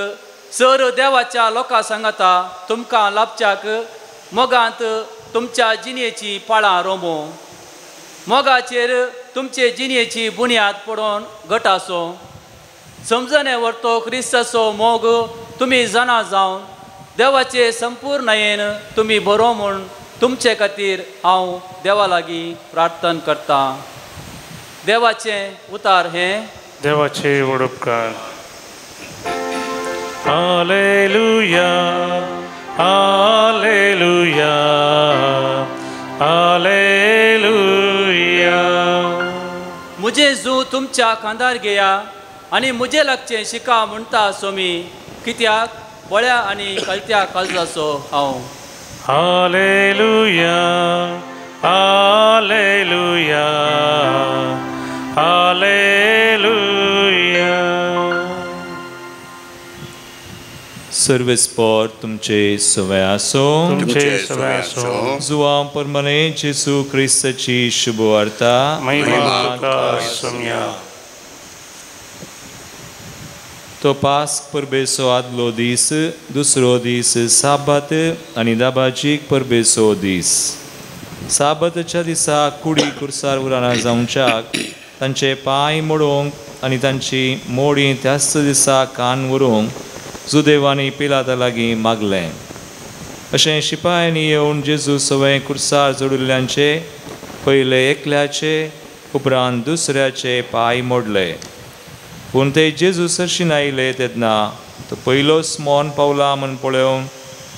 सर देवाच्या लोकां सांगाता तुमकां लाभच्याक मोगांत तुमच्या जिणेची पाळां रोमो. मोगाचेर तुमचे जिणेची बुन्याद पडोवन घट आसूं. समजणे व्हरतो क्रिस्ताचो मोग तुमी जाणा जावन देवाचे संपूर्णयेन तुमी बरो म्हूण तुमचे खातीर हांव देवा लागीं प्रार्थना करतां. देवाचें उतार हें देवाचे उपकार. Hallelujah, hallelujah, hallelujah. मुझे जू तुमच्या खांदार घेया आनी मुझे लागचें शिका म्हणटा सोमी, कित्याक बळ्या आनी कळत्या काळजाचो हांव. Hallelujah, hallelujah, hallelujah. सर्वेस्पोर तुमचे सवे आसो, तुमचे सवे आसो. जुवां परमने जेसू क्रिस्ताची शुभवार्ता. महिमा तुका सोम्या. तो पास्क परबेचो आदलो दीस, दुसरो दीस साबात आनी दाबाजीक परबेचो दीस. साबाताच्या दिसा कुडी कुर्सार उराना जावच्याक तांचे पांय मोडूंक आनी तांची मोडी त्याच दिसा कान व्हरूंक जुदेवांनी पिलाता लागीं मागलें. अशें शिपायांनी येवन जेजू सवें कुर्सार जोडिल्ल्यांचे पयले एकल्याचे उपरांत दुसऱ्याचे पांय मोडले. पूण ते जेजू सरशीन आयले तेन्ना तो पयलोच मौन पावला म्हूण पळोवन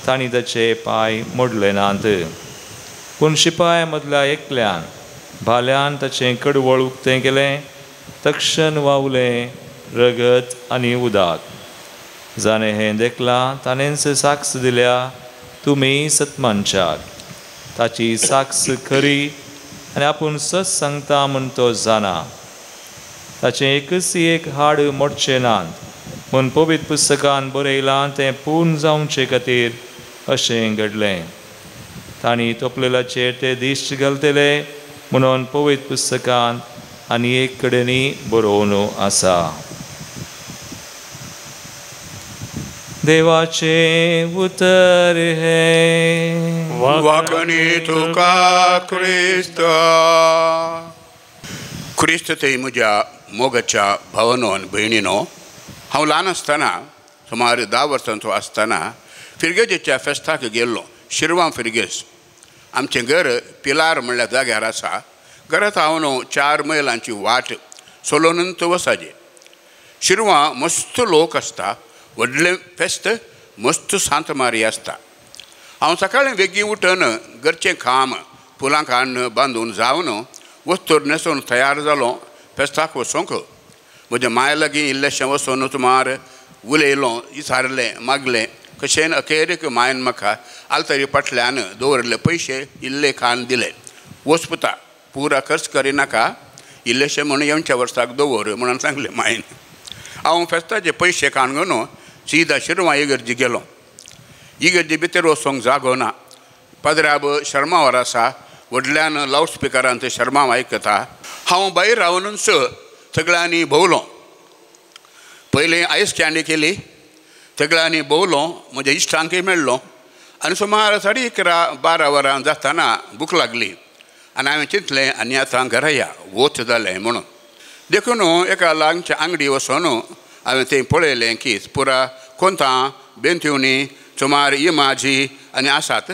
तांणी ताचे पांय मोडले नात. पूण शिपाया मदल्या एकल्यान भाल्यान ताचें कडवळ उक्तें केलें, तक्षण वावलें रगत आनी उदक. जाणें हें देखलां ताणेंच साक्ष दिल्या, तुमी सतमानशाक. ताची साक्ष खरी आनी आपूण सत सांगता म्हूण तो जाणा. ताचें एकच एक हाड मोडचें नात म्हूण पवित्र पुस्तकान बरयलां तें पूर्ण जावचे खातीर अशें घडलें. तांणी तोपलेलाचेर ते दिश्ट घालतले म्हणून पवित्र पुस्तकान आनी एक कडेनय बरोवन आसा. देवाचें उतर हें. वाकणी तुका क्रिस्ता. क्रिस्त थंय म्हज्या मोगाच्या भावनो आनी भयणीनो, हांव ल्हान आसतना सुमार 10 वर्सांचो आसतना फिर्गजेच्या फेस्ताक गेल्लो. शिरवां फिर्गेज आमचें घर पिलार म्हणल्यार जाग्यार आसा. घरांत हांव न्हू 4 मैलांची वाट सोलोनूच वसाजे. शिरवां मस्त लोक आसता, व्हडलें फेस्त, मस्त सांत मारी आसता. हांव सकाळीं वेगीं उठून घरचें काम फुलां काडून बांदून जावन वस्तूर न्हेसून तयार जालो फेस्ताक वचोंक. म्हज्या माय लागीं इल्लेशें वचून सुमार उलयलो, विचारलें, मागलें. कशेन अखेरीक मायन म्हाका आलतरी फाटल्यान दवरिल्ले पयशे इल्ले खाण दिले. वच पुता, पुरा खर्च करिनाका, इल्लेशें म्हणून येवच्या वर्साक दवर म्हणून सांगलें मायन. हांव फेस्ताचे पयशे खाण घेवन सीधा शिरवां इगर्जी गेलो. इगर्जी भितर वचोंक जागो ना. पदराब शर्मावर आसा, व्हडल्यान लावडस्पिकरान ते शर्माव आयकता. हांव भायर रावनूच सगळ्यांनी भोंवलो. पयलीं आयस कँडी केली, सगळ्यांनी भोंवलो, म्हज्या इश्टांकय मेळ्ळो. आनी सुमार 11:30 12 वरां जातना भूक लागली आनी हांवें चिंतलें आनी आतां घरा या, वोत जालें म्हणून. देखून एका लागच्या आंगडी वचून हांवें थंय पळयलें की पुरा कोंतां बेंतिवणी सुमार इमाजी आनी आसात.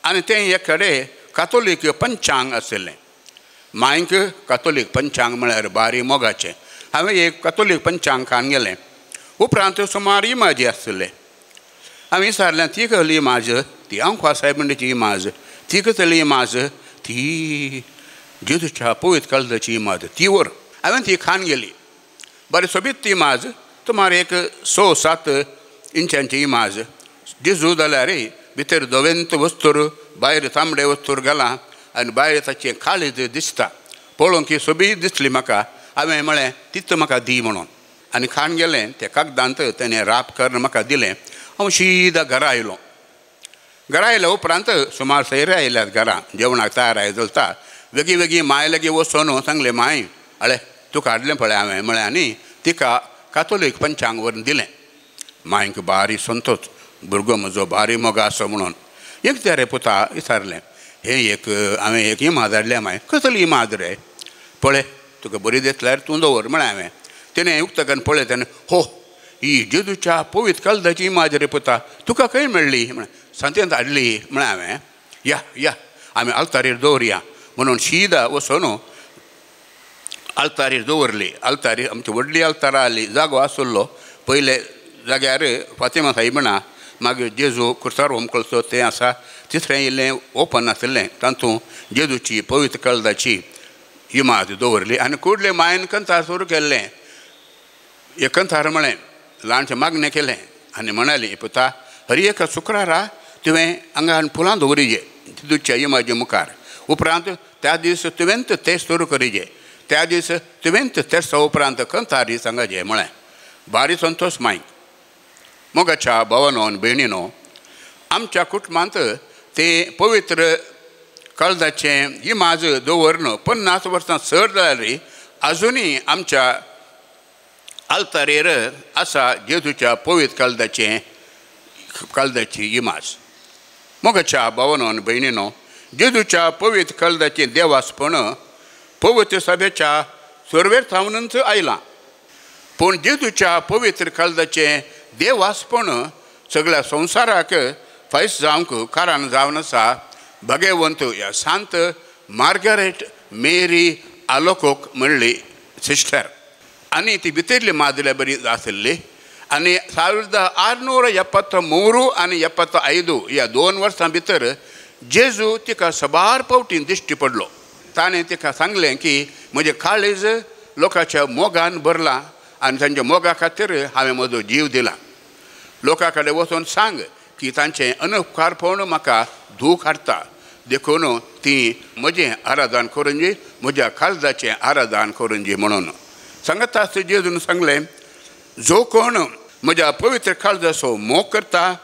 आनी तें एक कडेन कातोलीक पंचांग आशिल्लें. मांयक कातोलीक पंचांग म्हळ्यार बारी मोगाचें. हांवें एक कातोलीक पंचांग खाण गेलें. उपरांत सुमार इमाजी आशिल्लें. हांवें विचारलें ती कसली इमाज? ती आंकवा सायबिणीची इमाज. ती कसली इमाज? ती जेजूच्या पवित्र काळजाची इमाज, ती व्हर. हांवें ती खाण गेली. बरी सोबीत ती इमाज, सुमार एक 6-7 इंचांची इमाज. जेजू जाल्यार भितर धवेंत वस्तूर, भायर तांबडे वस्तूर घालां आनी भायर ताचें काळीज दिसता. पळोवंक की सोबीत दिसली म्हाका. हांवें म्हळें तीच म्हाका दी म्हणून. आनी खाण गेलें त्या कागदांत तेणें राप करून म्हाका दिलें. हांव शीदा घरा आयलो. घरा आयल्या उपरांत सुमार सयरे आयल्यात घरा, जेवणाक तयार आय चलता. वेगीं वेगीं माय लागीं वचोन सांगलें, माय आळे तुका हाडलें पळय हांवें म्हळें. आनी तिका कातोलीक पंचांग व्हरून दिलें. मांयक बारी संतोष, भुरगो म्हजो बारी मोगा आसा म्हणून. एक ते रे पुता विचारलें, हें एक हांवें एक इमाज हाडल्या माय. कसली इमाज रे? पळय तुका बरी दिसल्यार तूं दवर म्हळें हांवें. तेणें उक्तकन पळय तेणें, हो ही जेजूच्या पवित्र काळजाची इमाज रे पुता, तुका खंय मेळ्ळी? म्हळें सांतेंत हाडली म्हळें हांवें. या या आमी आल्तारीर दवरया म्हणून शीदा वचून आल्तारीर दवरली. आल्तारी आमची व्हडली आल्तारा आसली, जागो आशिल्लो. पयले जाग्यार फातिमा सायबिणा, मागीर जेजू कुर्सार होमकळचो तें आसा. तिसरें इल्लें ओपन आशिल्लें, तातूंत जेजूची पवित्र काळजाची इमाज दवरली. आनी कुडले मायन कंतार सुरू केल्लें. एक कंतार म्हळें, ल्हानशें मागणें केलें आनी म्हणाली, पुता हर एका शुक्रारा तुवें आंगान फुलां दवरिजे जेजूच्या इमाजी मुखार. उपरांत त्या दीस तुवेंच तें सुरू करिजे. त्या दीस तुवेंत तेर्सा उपरांत कंतारी सांगाजे म्हळें. बारी संतोष मायक. मोगाच्या भावानो आनी भयणीनो, आमच्या कुटुंबांत ते पवित्र काळजाचें इमाज दवरून 50 वर्सां चड जाल्यार आजुनूय आमच्या आल्तारेर आसा जेजूच्या पवित्र काळजाचें काळजाची इमाज. मोगाच्या भावानो आनी भयणीनो, जेजूच्या पवित्र काळजाचें देवासपण पवित्र सभेच्या सुरवेर थावनूच आयलां. पूण जेजूच्या पवित्र काळजाचें देवासपण सगळ्या संवसाराक फायस जावंक कारण जावन आसा भगेवंत ह्या सांत मार्गरेट मेरी आलोकोक म्हणली सिस्टर. आनी ती भितरली मादल्या बरी आशिल्ली. आनी 1673 आनी 75 ह्या 2 वर्सां भितर जेजू तिका सबार पावटी दिश्टी पडलो. ताणें तिका सांगलें की म्हजें काळीज लोकांच्या मोगान भरलां आनी तांच्या मोगा खातीर हांवें म्हजो जीव दिला. लोकां कडेन वचून सांग की तांचें अनुपकारपण म्हाका दूख हाडटा, देखून ती म्हजें आराधन करून जी, म्हज्या काळजाचें आराधन करून जी म्हणून सांगता आसतना जेजून सांगलें, जो कोण म्हज्या पवित्र काळजाचो मोग करता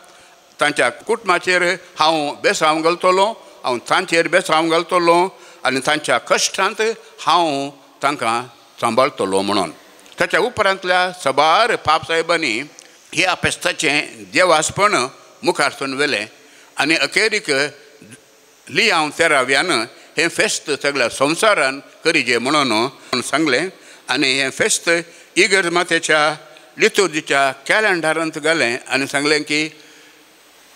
तांच्या कुटुंबाचेर हांव बेसांव घालतलो, हांव तांचेर बेसांव घालतलो आनी तांच्या कश्टांत हांव तांकां सांबाळटलो म्हणून. ताच्या उपरांतल्या सबार पापसाहेबांनी ह्या फेस्ताचें देवासपण मुखार सून व्हेलें आनी अखेरीक लियांव तेराव्यान हें फेस्त सगळ्या संवसारान करीजे म्हणून सांगलें. आनी हें फेस्त इगर्ज मातेच्या लितुर्जीच्या कॅलेंडरांत घालें आनी सांगलें की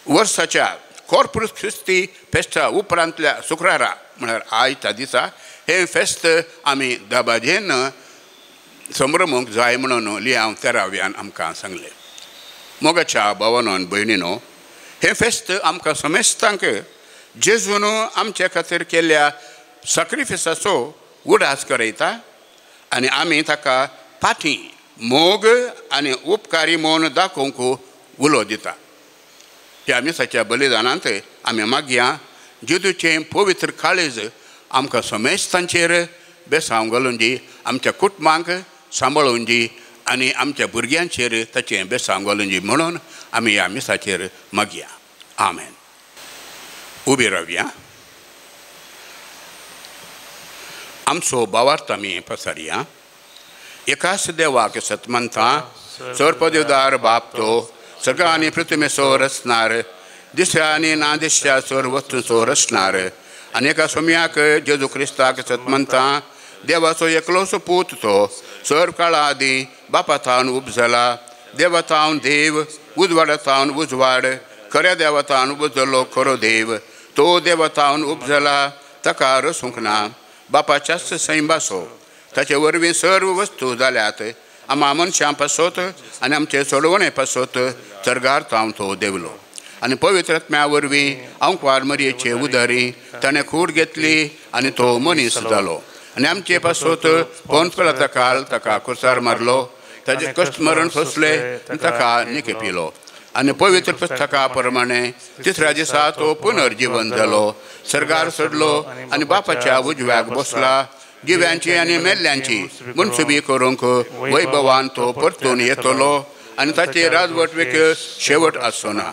वर्साच्या कॉर्पूस क्रिस्ती फेस्ता उपरांतल्या शुक्रारा म्हळ्यार आयच्या दिसा हें फेस्त आमी दबाजेन संभ्रमूंक जाय म्हणून लियांव तेराव्यान आमकां सांगलें. मोगाच्या भावानो आनी भयणीनो, हें फेस्त आमकां समेस्तांक जेजून आमचे खातीर केल्ल्या साक्रिफिसाचो उडास करयता आनी आमी ताका फाटीं मोग आनी उपकारी म्हूण दाखोवंक उलो दिता. ह्या मिसाच्या बलिदानांत आमी मागया जेजूचें पवित्र काळीज आमकां समेस्तांचेर बेसांव घालून दी, आमच्या कुटुंबांक सांबाळून दी आनी आमच्या भुरग्यांचेर ताचें बेसांव घालून दी म्हणून आमी ह्या मिसाचेर मागया. आमेन. उबी रावया. आमचो भावार्थ आमी पसारया. एकाच देवाक सतमंता सर्पदेवदार बाप तो सगळ्या आनी पृथ्वीचो रचणार, दिसऱ्या आनी ना दिसऱ्या सर्व वस्तूंचो रचणार, आनी एका सोम्याक जेजू क्रिस्ताक सतमंता देवाचो एकलोसो पूत तो सर्व काळा आदीं बापा थावन उपजला, देवा थावन देव, उजवाडा थावन उजवाड, खऱ्या देवा थावन उपजलो खरो देव, तो देवा थावन उपजला ताका रसूंक ना, बापाच्याच सैंबासो, ताचे वरवीं सर्व वस्तू जाल्यात, आमा मनशां पासत आनी आमचे सोडवणे पासत सर्गार थावन तो देवलो आनी पवित्र आत्म्या वरवीं आंकवार मरयेचे उदारी ताणें खूड घेतली आनी तो मनीस जालो आनी आमचे पासत पोनपेलाचा काल ताका कुर्सार मारलो, ताजे कश्ट मरण सोंसले आनी ताका निकेपिलो आनी पवित्र पुस्तका प्रमाणे तिसऱ्या दिसा तो पुनर्जीवन जालो, सर्गार सोडलो आनी बापाच्या उजव्याक बसला, जिव्यांची आनी मेल्ल्यांची मनसुबी करूंक वैभवान तो परतून येतलो आनी ताचे राजवटवेक शेवट आसचो ना.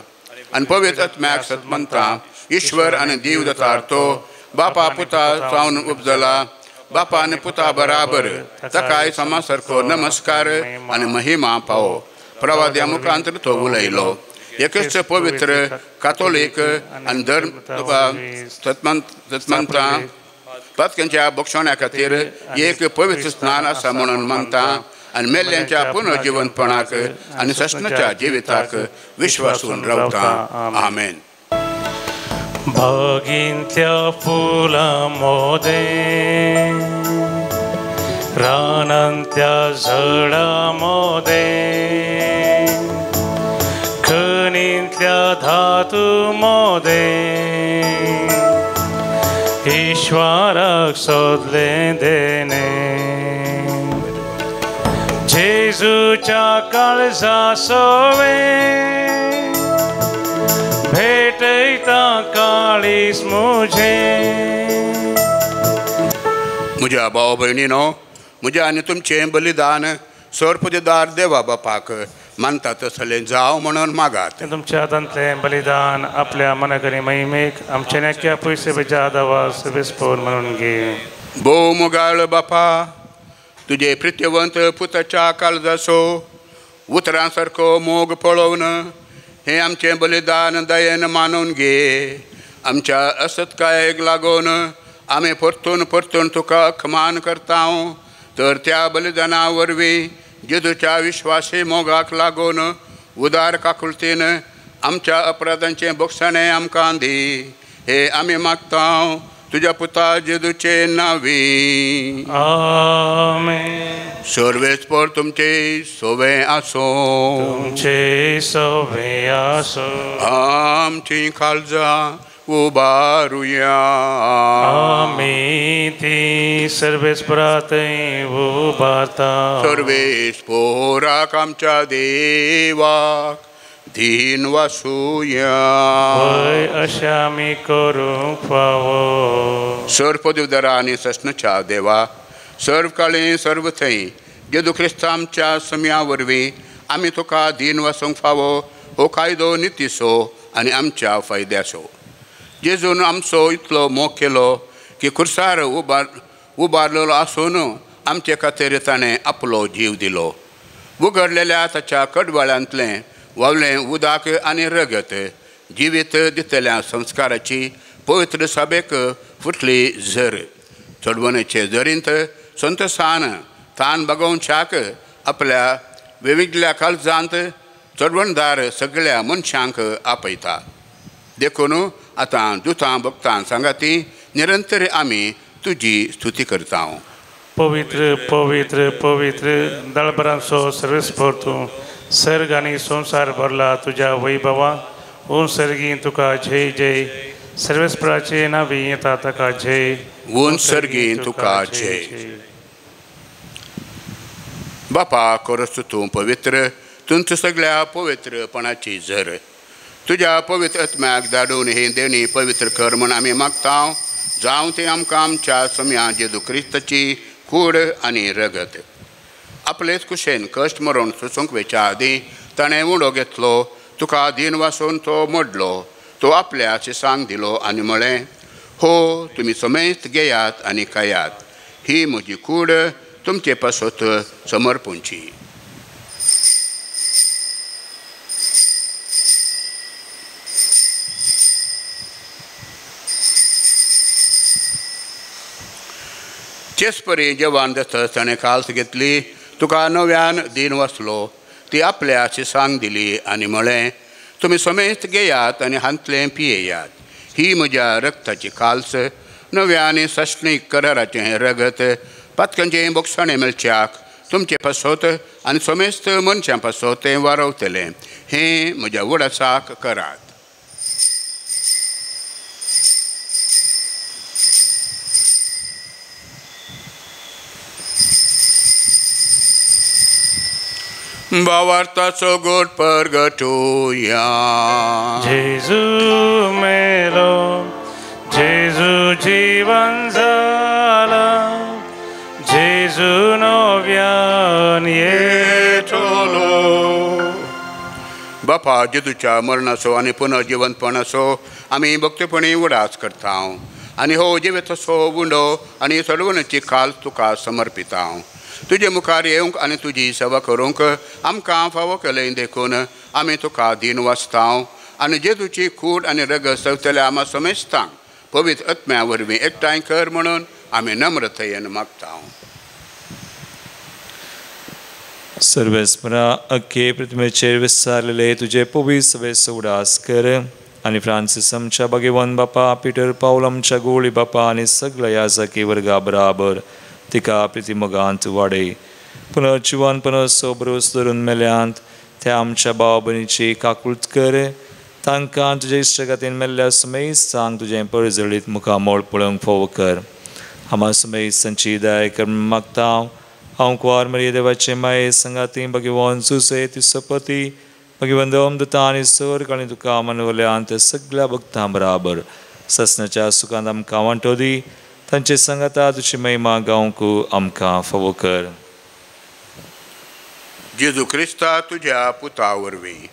आनी पवित्र आत्म्याक सतमंता ईश्वर आनी देव दातार तो बापा पुता जावन उपजला, बापा आनी पुता बराबर ताकाय समा सारको नमस्कार आनी महिमा पावो. प्रवाद्या मुखांत तो उलयलो. एकच पवित्र कातोलीक आनी धर्म सतमंता पातक्यांच्या बक्षण्या खातीर एक पवित्र स्नान आसा म्हणून मानता आनी मेल्ल्यांच्या पुनर्जिवनपणाक आनी सस्नाच्या जिविताक विश्वासून रावता. आमेन. बागींतल्या फुलां मोदें, रानांतल्या झाडां मोदें, खणींतल्या धातू मोदें, ईश्वराक सोदलें देणें, जेजूच्या काळजा सोवें भेटयता काळीज म्हजें. म्हज्या भाव भयणीनो, म्हज्या आनी तुमचें बलिदान सर्पदेदार देवा बापाक मानता तसलें जावं म्हणून मागात. तुमच्या हातांतलें बलिदान आपल्या मनाकरी महिमेक आमच्या नाक्या पयशे बेजा दावा सर्वेस्पोर म्हणून घे. भोव मोगाळ बापा, तुजे प्रित्यवंत पुताच्या काळजाचो उतरां सारको मोग पळोवन हें आमचें बलिदान दयेन मानून घे. आमच्या असत्कायेक लागून आमी परतून परतून तुका अखमान करता, तर त्या बलिदाना वरवीं जेजूच्या विश्वासी मोगाक लागून उदार काकुळतीन आमच्या अपराधांचें बोगसणें आमकां दी. हे आमी मागता तुज्या पुता जेजूचे नांवी. आमेन. सर्वेस्पर तुमचे सोवे आसूं. तुमचे सोवे आसूं. आमची काळजां उबारुया. आमी ती सर्वेस्परा थंय उबारता. सर्वेस्पोराक आमच्या देवाक धीन वासुया. वय अशें आमी करूंक फावो. सर्पदेवदारा आनी सस्नच्या देवा, सर्व काळी सर्व थंय जेजू क्रिस्ता आमच्या सम्या वरवीं आमी तुका धीन वासूंक फावो हो कायदो नितीसो आनी आमच्या फायद्याचो. जेजून आमचो इतलो मोग केलो की खुर्सार उबारलेलो आसून आमचे खातीर ताणें आपलो जीव दिलो. उगडलेल्या ताच्या कडवाळ्यांतलें व्हांवलें उदक आनी रगत जिवीत दितल्या संस्काराची पवित्र सभेक फुटली झर. चडवणेचे झरींत संतसान तान बागोवच्याक आपल्या वेविगल्या काळजांत चडवणदार सगळ्या मनशांक आपयता. देखून आतां दुतां भक्तां सांगाती निरंतर आमी तुजी स्तुती करता. पवित्र पवित्र पवित्र दळबरांचो सर्वेस्पर तूं, सर्ग आनी संवसार भरला तुज्या वैभवा. ओम सर्गी तुका जय जय. सर्वेस्पराचे नांवी येता ताका जय. ओम सर्गी तुका जय. बापा खरोच तूं पवित्र, तुमच्या सगळ्या पवित्रपणाची झर. तुज्या पवित्र आत्म्याक धाडून ही देणी पवित्र कर म्हूण आमी मागता. जावं तें आमकां आमच्या सम्या जेजू क्रिस्ताची कूड आनी रगत. आपलेच कुशेन कश्ट मरण सोसूंक वेच्या आदीं ताणें उडो घेतलो, तुका दीन वासून तो मोडलो, तो आपल्या शिसांक दिलो आनी म्हळें, हो तुमी समेस्त घेयात आनी खायात, ही म्हजी कूड तुमचे पासत समर्पूंची. तेचपरी जेवण जातच ताणें काल्स घेतली, तुका नव्यान दीन वाचलो, ती आपल्या शिसांक दिली आनी म्हळें, तुमी समेस्त घेयात आनी हांतलें पियेयात, ही म्हज्या रक्ताची काल्स, नव्या आनी सश्णीक कराराचें हें रगत पातकांचें बोगसणें मेळच्याक तुमचे पासत आनी समेस्त मनशां पासत तें वारवतलें. हें म्हज्या उडासाक करात. भावार्थाचो गोड परगटुया. जेजू मेलो, जेजू जीवन जाला, जेजू नव्यान येतलो. बापा जेजूच्या मरणाचो आनी पुनर्जिवंतपणाचो आमी भक्तीपणी उडास करता आनी हो जिवेतसो उंडो आनी सडवणेची खाल तुका समर्पिता. तुजे मुखार येवंक आनी तुजी सेवा करूंक आमकां फावो केलें देखून आमी तुका दीन वाचता आनी जेजूची कूड आनी रगत सवतल्या आमा समेस्तांक पवित्र आत्म्या वरवीं एकठांय कर म्हणून आमी नम्रतेन मागता. सर्वेस्परा अख्खे पृथ्वीचेर विस्तारलेले तुजे पवित्र सभेचो उडास कर आनी फ्रांसीस आमच्या भगवान बापा, पिटर पावल आमच्या गोळी बापा आनी सगळ्या याजकी वर्गा बराबर तिका प्रिती मोगांत वाडय. पुनर्जिवन पुनर्सो भरोस धरून मेल्यांत त्या आमच्या भाव भयणीची काकूळत कर, तांकां तुजे इश्टगातीन मेल्ल्या समेस्तांक तुजें परजळीत मुखामळ पळोवंक फावो कर. आमा समेस्तांची दया कर मागता. हांव कुवार मरिये देवाचे माये संगाती भगवान जुसे तिसपती भगवान देवम दत्ता आनी स्वर्ग आनी तुका मनवल्यांत सगळ्या भक्तां बराबर ससनाच्या सुखांत आमकां वांटो दी. तांचे सांगाता तुजी महिमा गावंक आमकां फावो कर. जेजू क्रिस्ता तुज्या पुता वरवीं,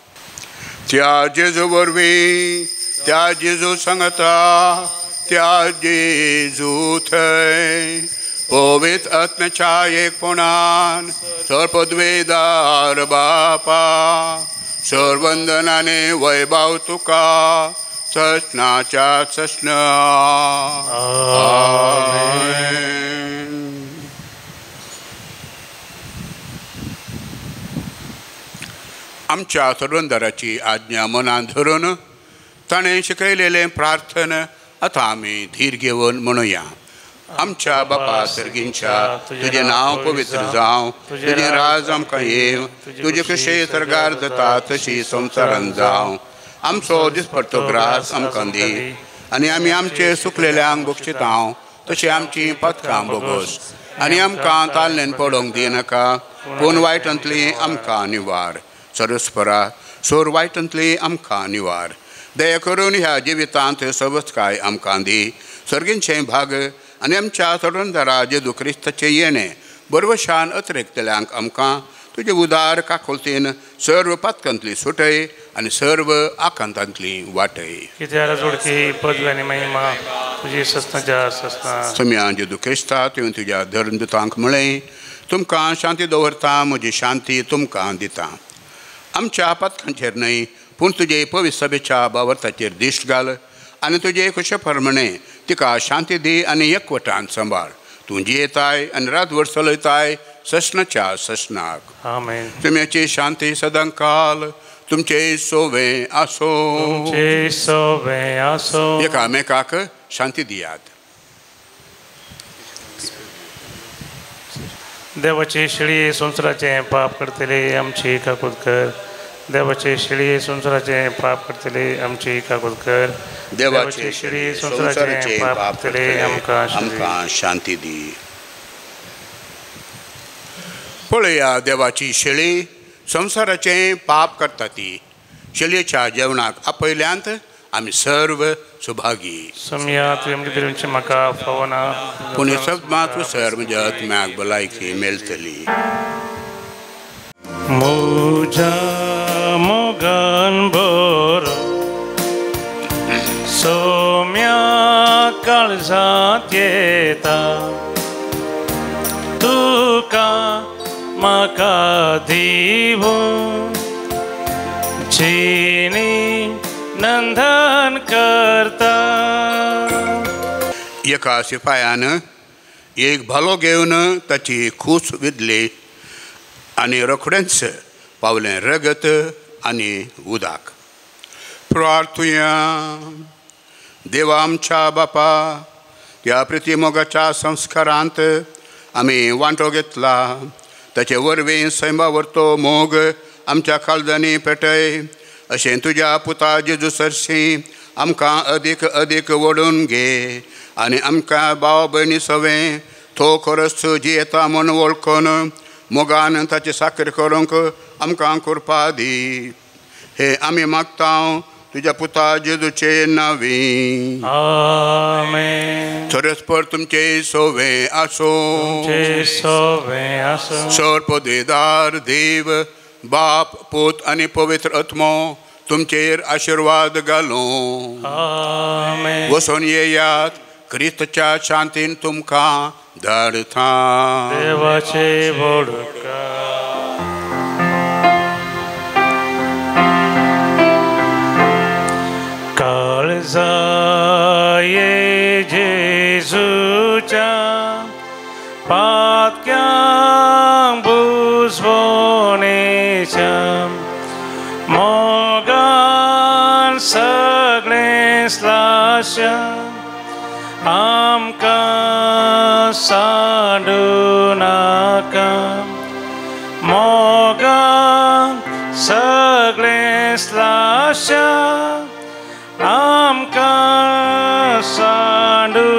त्या जेजू वरवीं, त्या जेजू सांगता, त्या जेजू थंय पवित्र आत्म्याच्या एकपणान सर्वपदवेदार बापा सर्वंदनाने वैभव तुका ससनाच्या ससना. आमेन. आमच्या सर्वंदराची आज्ञा मनान धरून ताणें शिकयलेलें प्रार्थना आतां आमी धीर घेवन म्हणुया. आमच्या बापा सर्गींच्या, तुजें नांव पवित्र जावं, तुजें राज आमकां येवं, तुजे कशें सर्गार जाता तशी संवसारान जावं. आमचो दिसपडतो ग्रास आमकां दी आनी आमी आमचे सुकलेल्यांक बक्षितांव तशी आमची पथकां बोगोस आनी आमकां ताल्ल्यान पडोवंक दिनाका, पूण वायटांतली आमकां निवार. सरस्परा सोर वायटांतली आमकां निवार. दया करून ह्या जिवितांत सवस्काय आमकां दी. सर्गींचें भाग आनी आमच्या सोडणदारा जेजू क्रिस्ताचें येणें बरवशान अतिरेकतल्यांक आमकां तुजे उदार काकोलतीन सर्व पातकांतली सुटय आनी सर्व आकांतांतली वाटय. कित्याक जोडकी पदवी आनी महिमा तुजी ससनाच्या ससना. सम्या जेजू क्रिस्ता तुवें तुज्या धर्मदूतांक म्हळें, तुमकां शांती दवरता, म्हजी शांती तुमकां दिता. आमच्या पातकांचेर न्हय पूण तुजे पवित्र सभेच्या बावर्ताचेर दिश्ट घाल आनी तुजे खुशे प्रमाणे तिका शांती दी आनी एकवटान सांबाळ. तूं जियेताय आनी रातभर चलयताय ससनाच्या ससनाक. आमेन. तुमची शांती सदांकाल तुमचे सोवे आसो. तुमचे सोवे आसो. एकामेकाक शांती दियात. देवाचे शिळये संवसाराचें पाप करतले आमची काकूत कर. देवाचे शिळये संवसाराचें पाप करतले आमची काकूत कर. देवाचे शिळये संवसाराचें पाप करतले आमकां शांती दी. पळया देवाची शेळी संवसाराचें पाप करता ती. शेळयेच्या जेवणाक आपयल्यांत आमी सर्व सुभागी. सम्या तुवें म्हाका फावना, पूण सदमात सर म्हज्या आत्म्याक भलायकी मेळटली. म्हज्या मोगान भर सोम्या काळजांत येता, तुका म्हाका दिवूं जिणी नंदन करता. एका शिपायान एक भालो घेवन ताची कूस विदली आनी रोखडेंच पावलें रगत आनी उदक. प्रार्थुया. देवा आमच्या बापा, ह्या प्रितीमोगाच्या संस्कारांत आमी वांटो घेतला, ताचे वरवीं सैमा वरतो मोग आमच्या काळजांनी पेटय. अशें तुज्या पुता जेजू सरशी आमकां अदीक अदीक वडून घे आनी आमकां भाव भयणी सवें तो खरोच जियेता म्हूण वळखून मोगान ताची साकर करूंक आमकां कृपा दी. हे आमी मागता तुज्या पुता जेजूचे नांवी. आमेन. परस्पर तुमचे सोवे आसो. तुमचे सोवे आसो. सर्वपदेदार देव बाप पूत आनी पवित्र आत्मो तुमचेर आशिर्वाद घालूं. आमेन. वसोन येयात क्रिस्तच्या शांतीन तुमकां धाडता. देवाचे बोडका. काळजाये जेजूच्या पातक्यांक बुजवणेच्या मोगान सगळें स्लाश्या आमकां सांडू नाका. मोगान सगळें स्लाश्या आमकां सांडू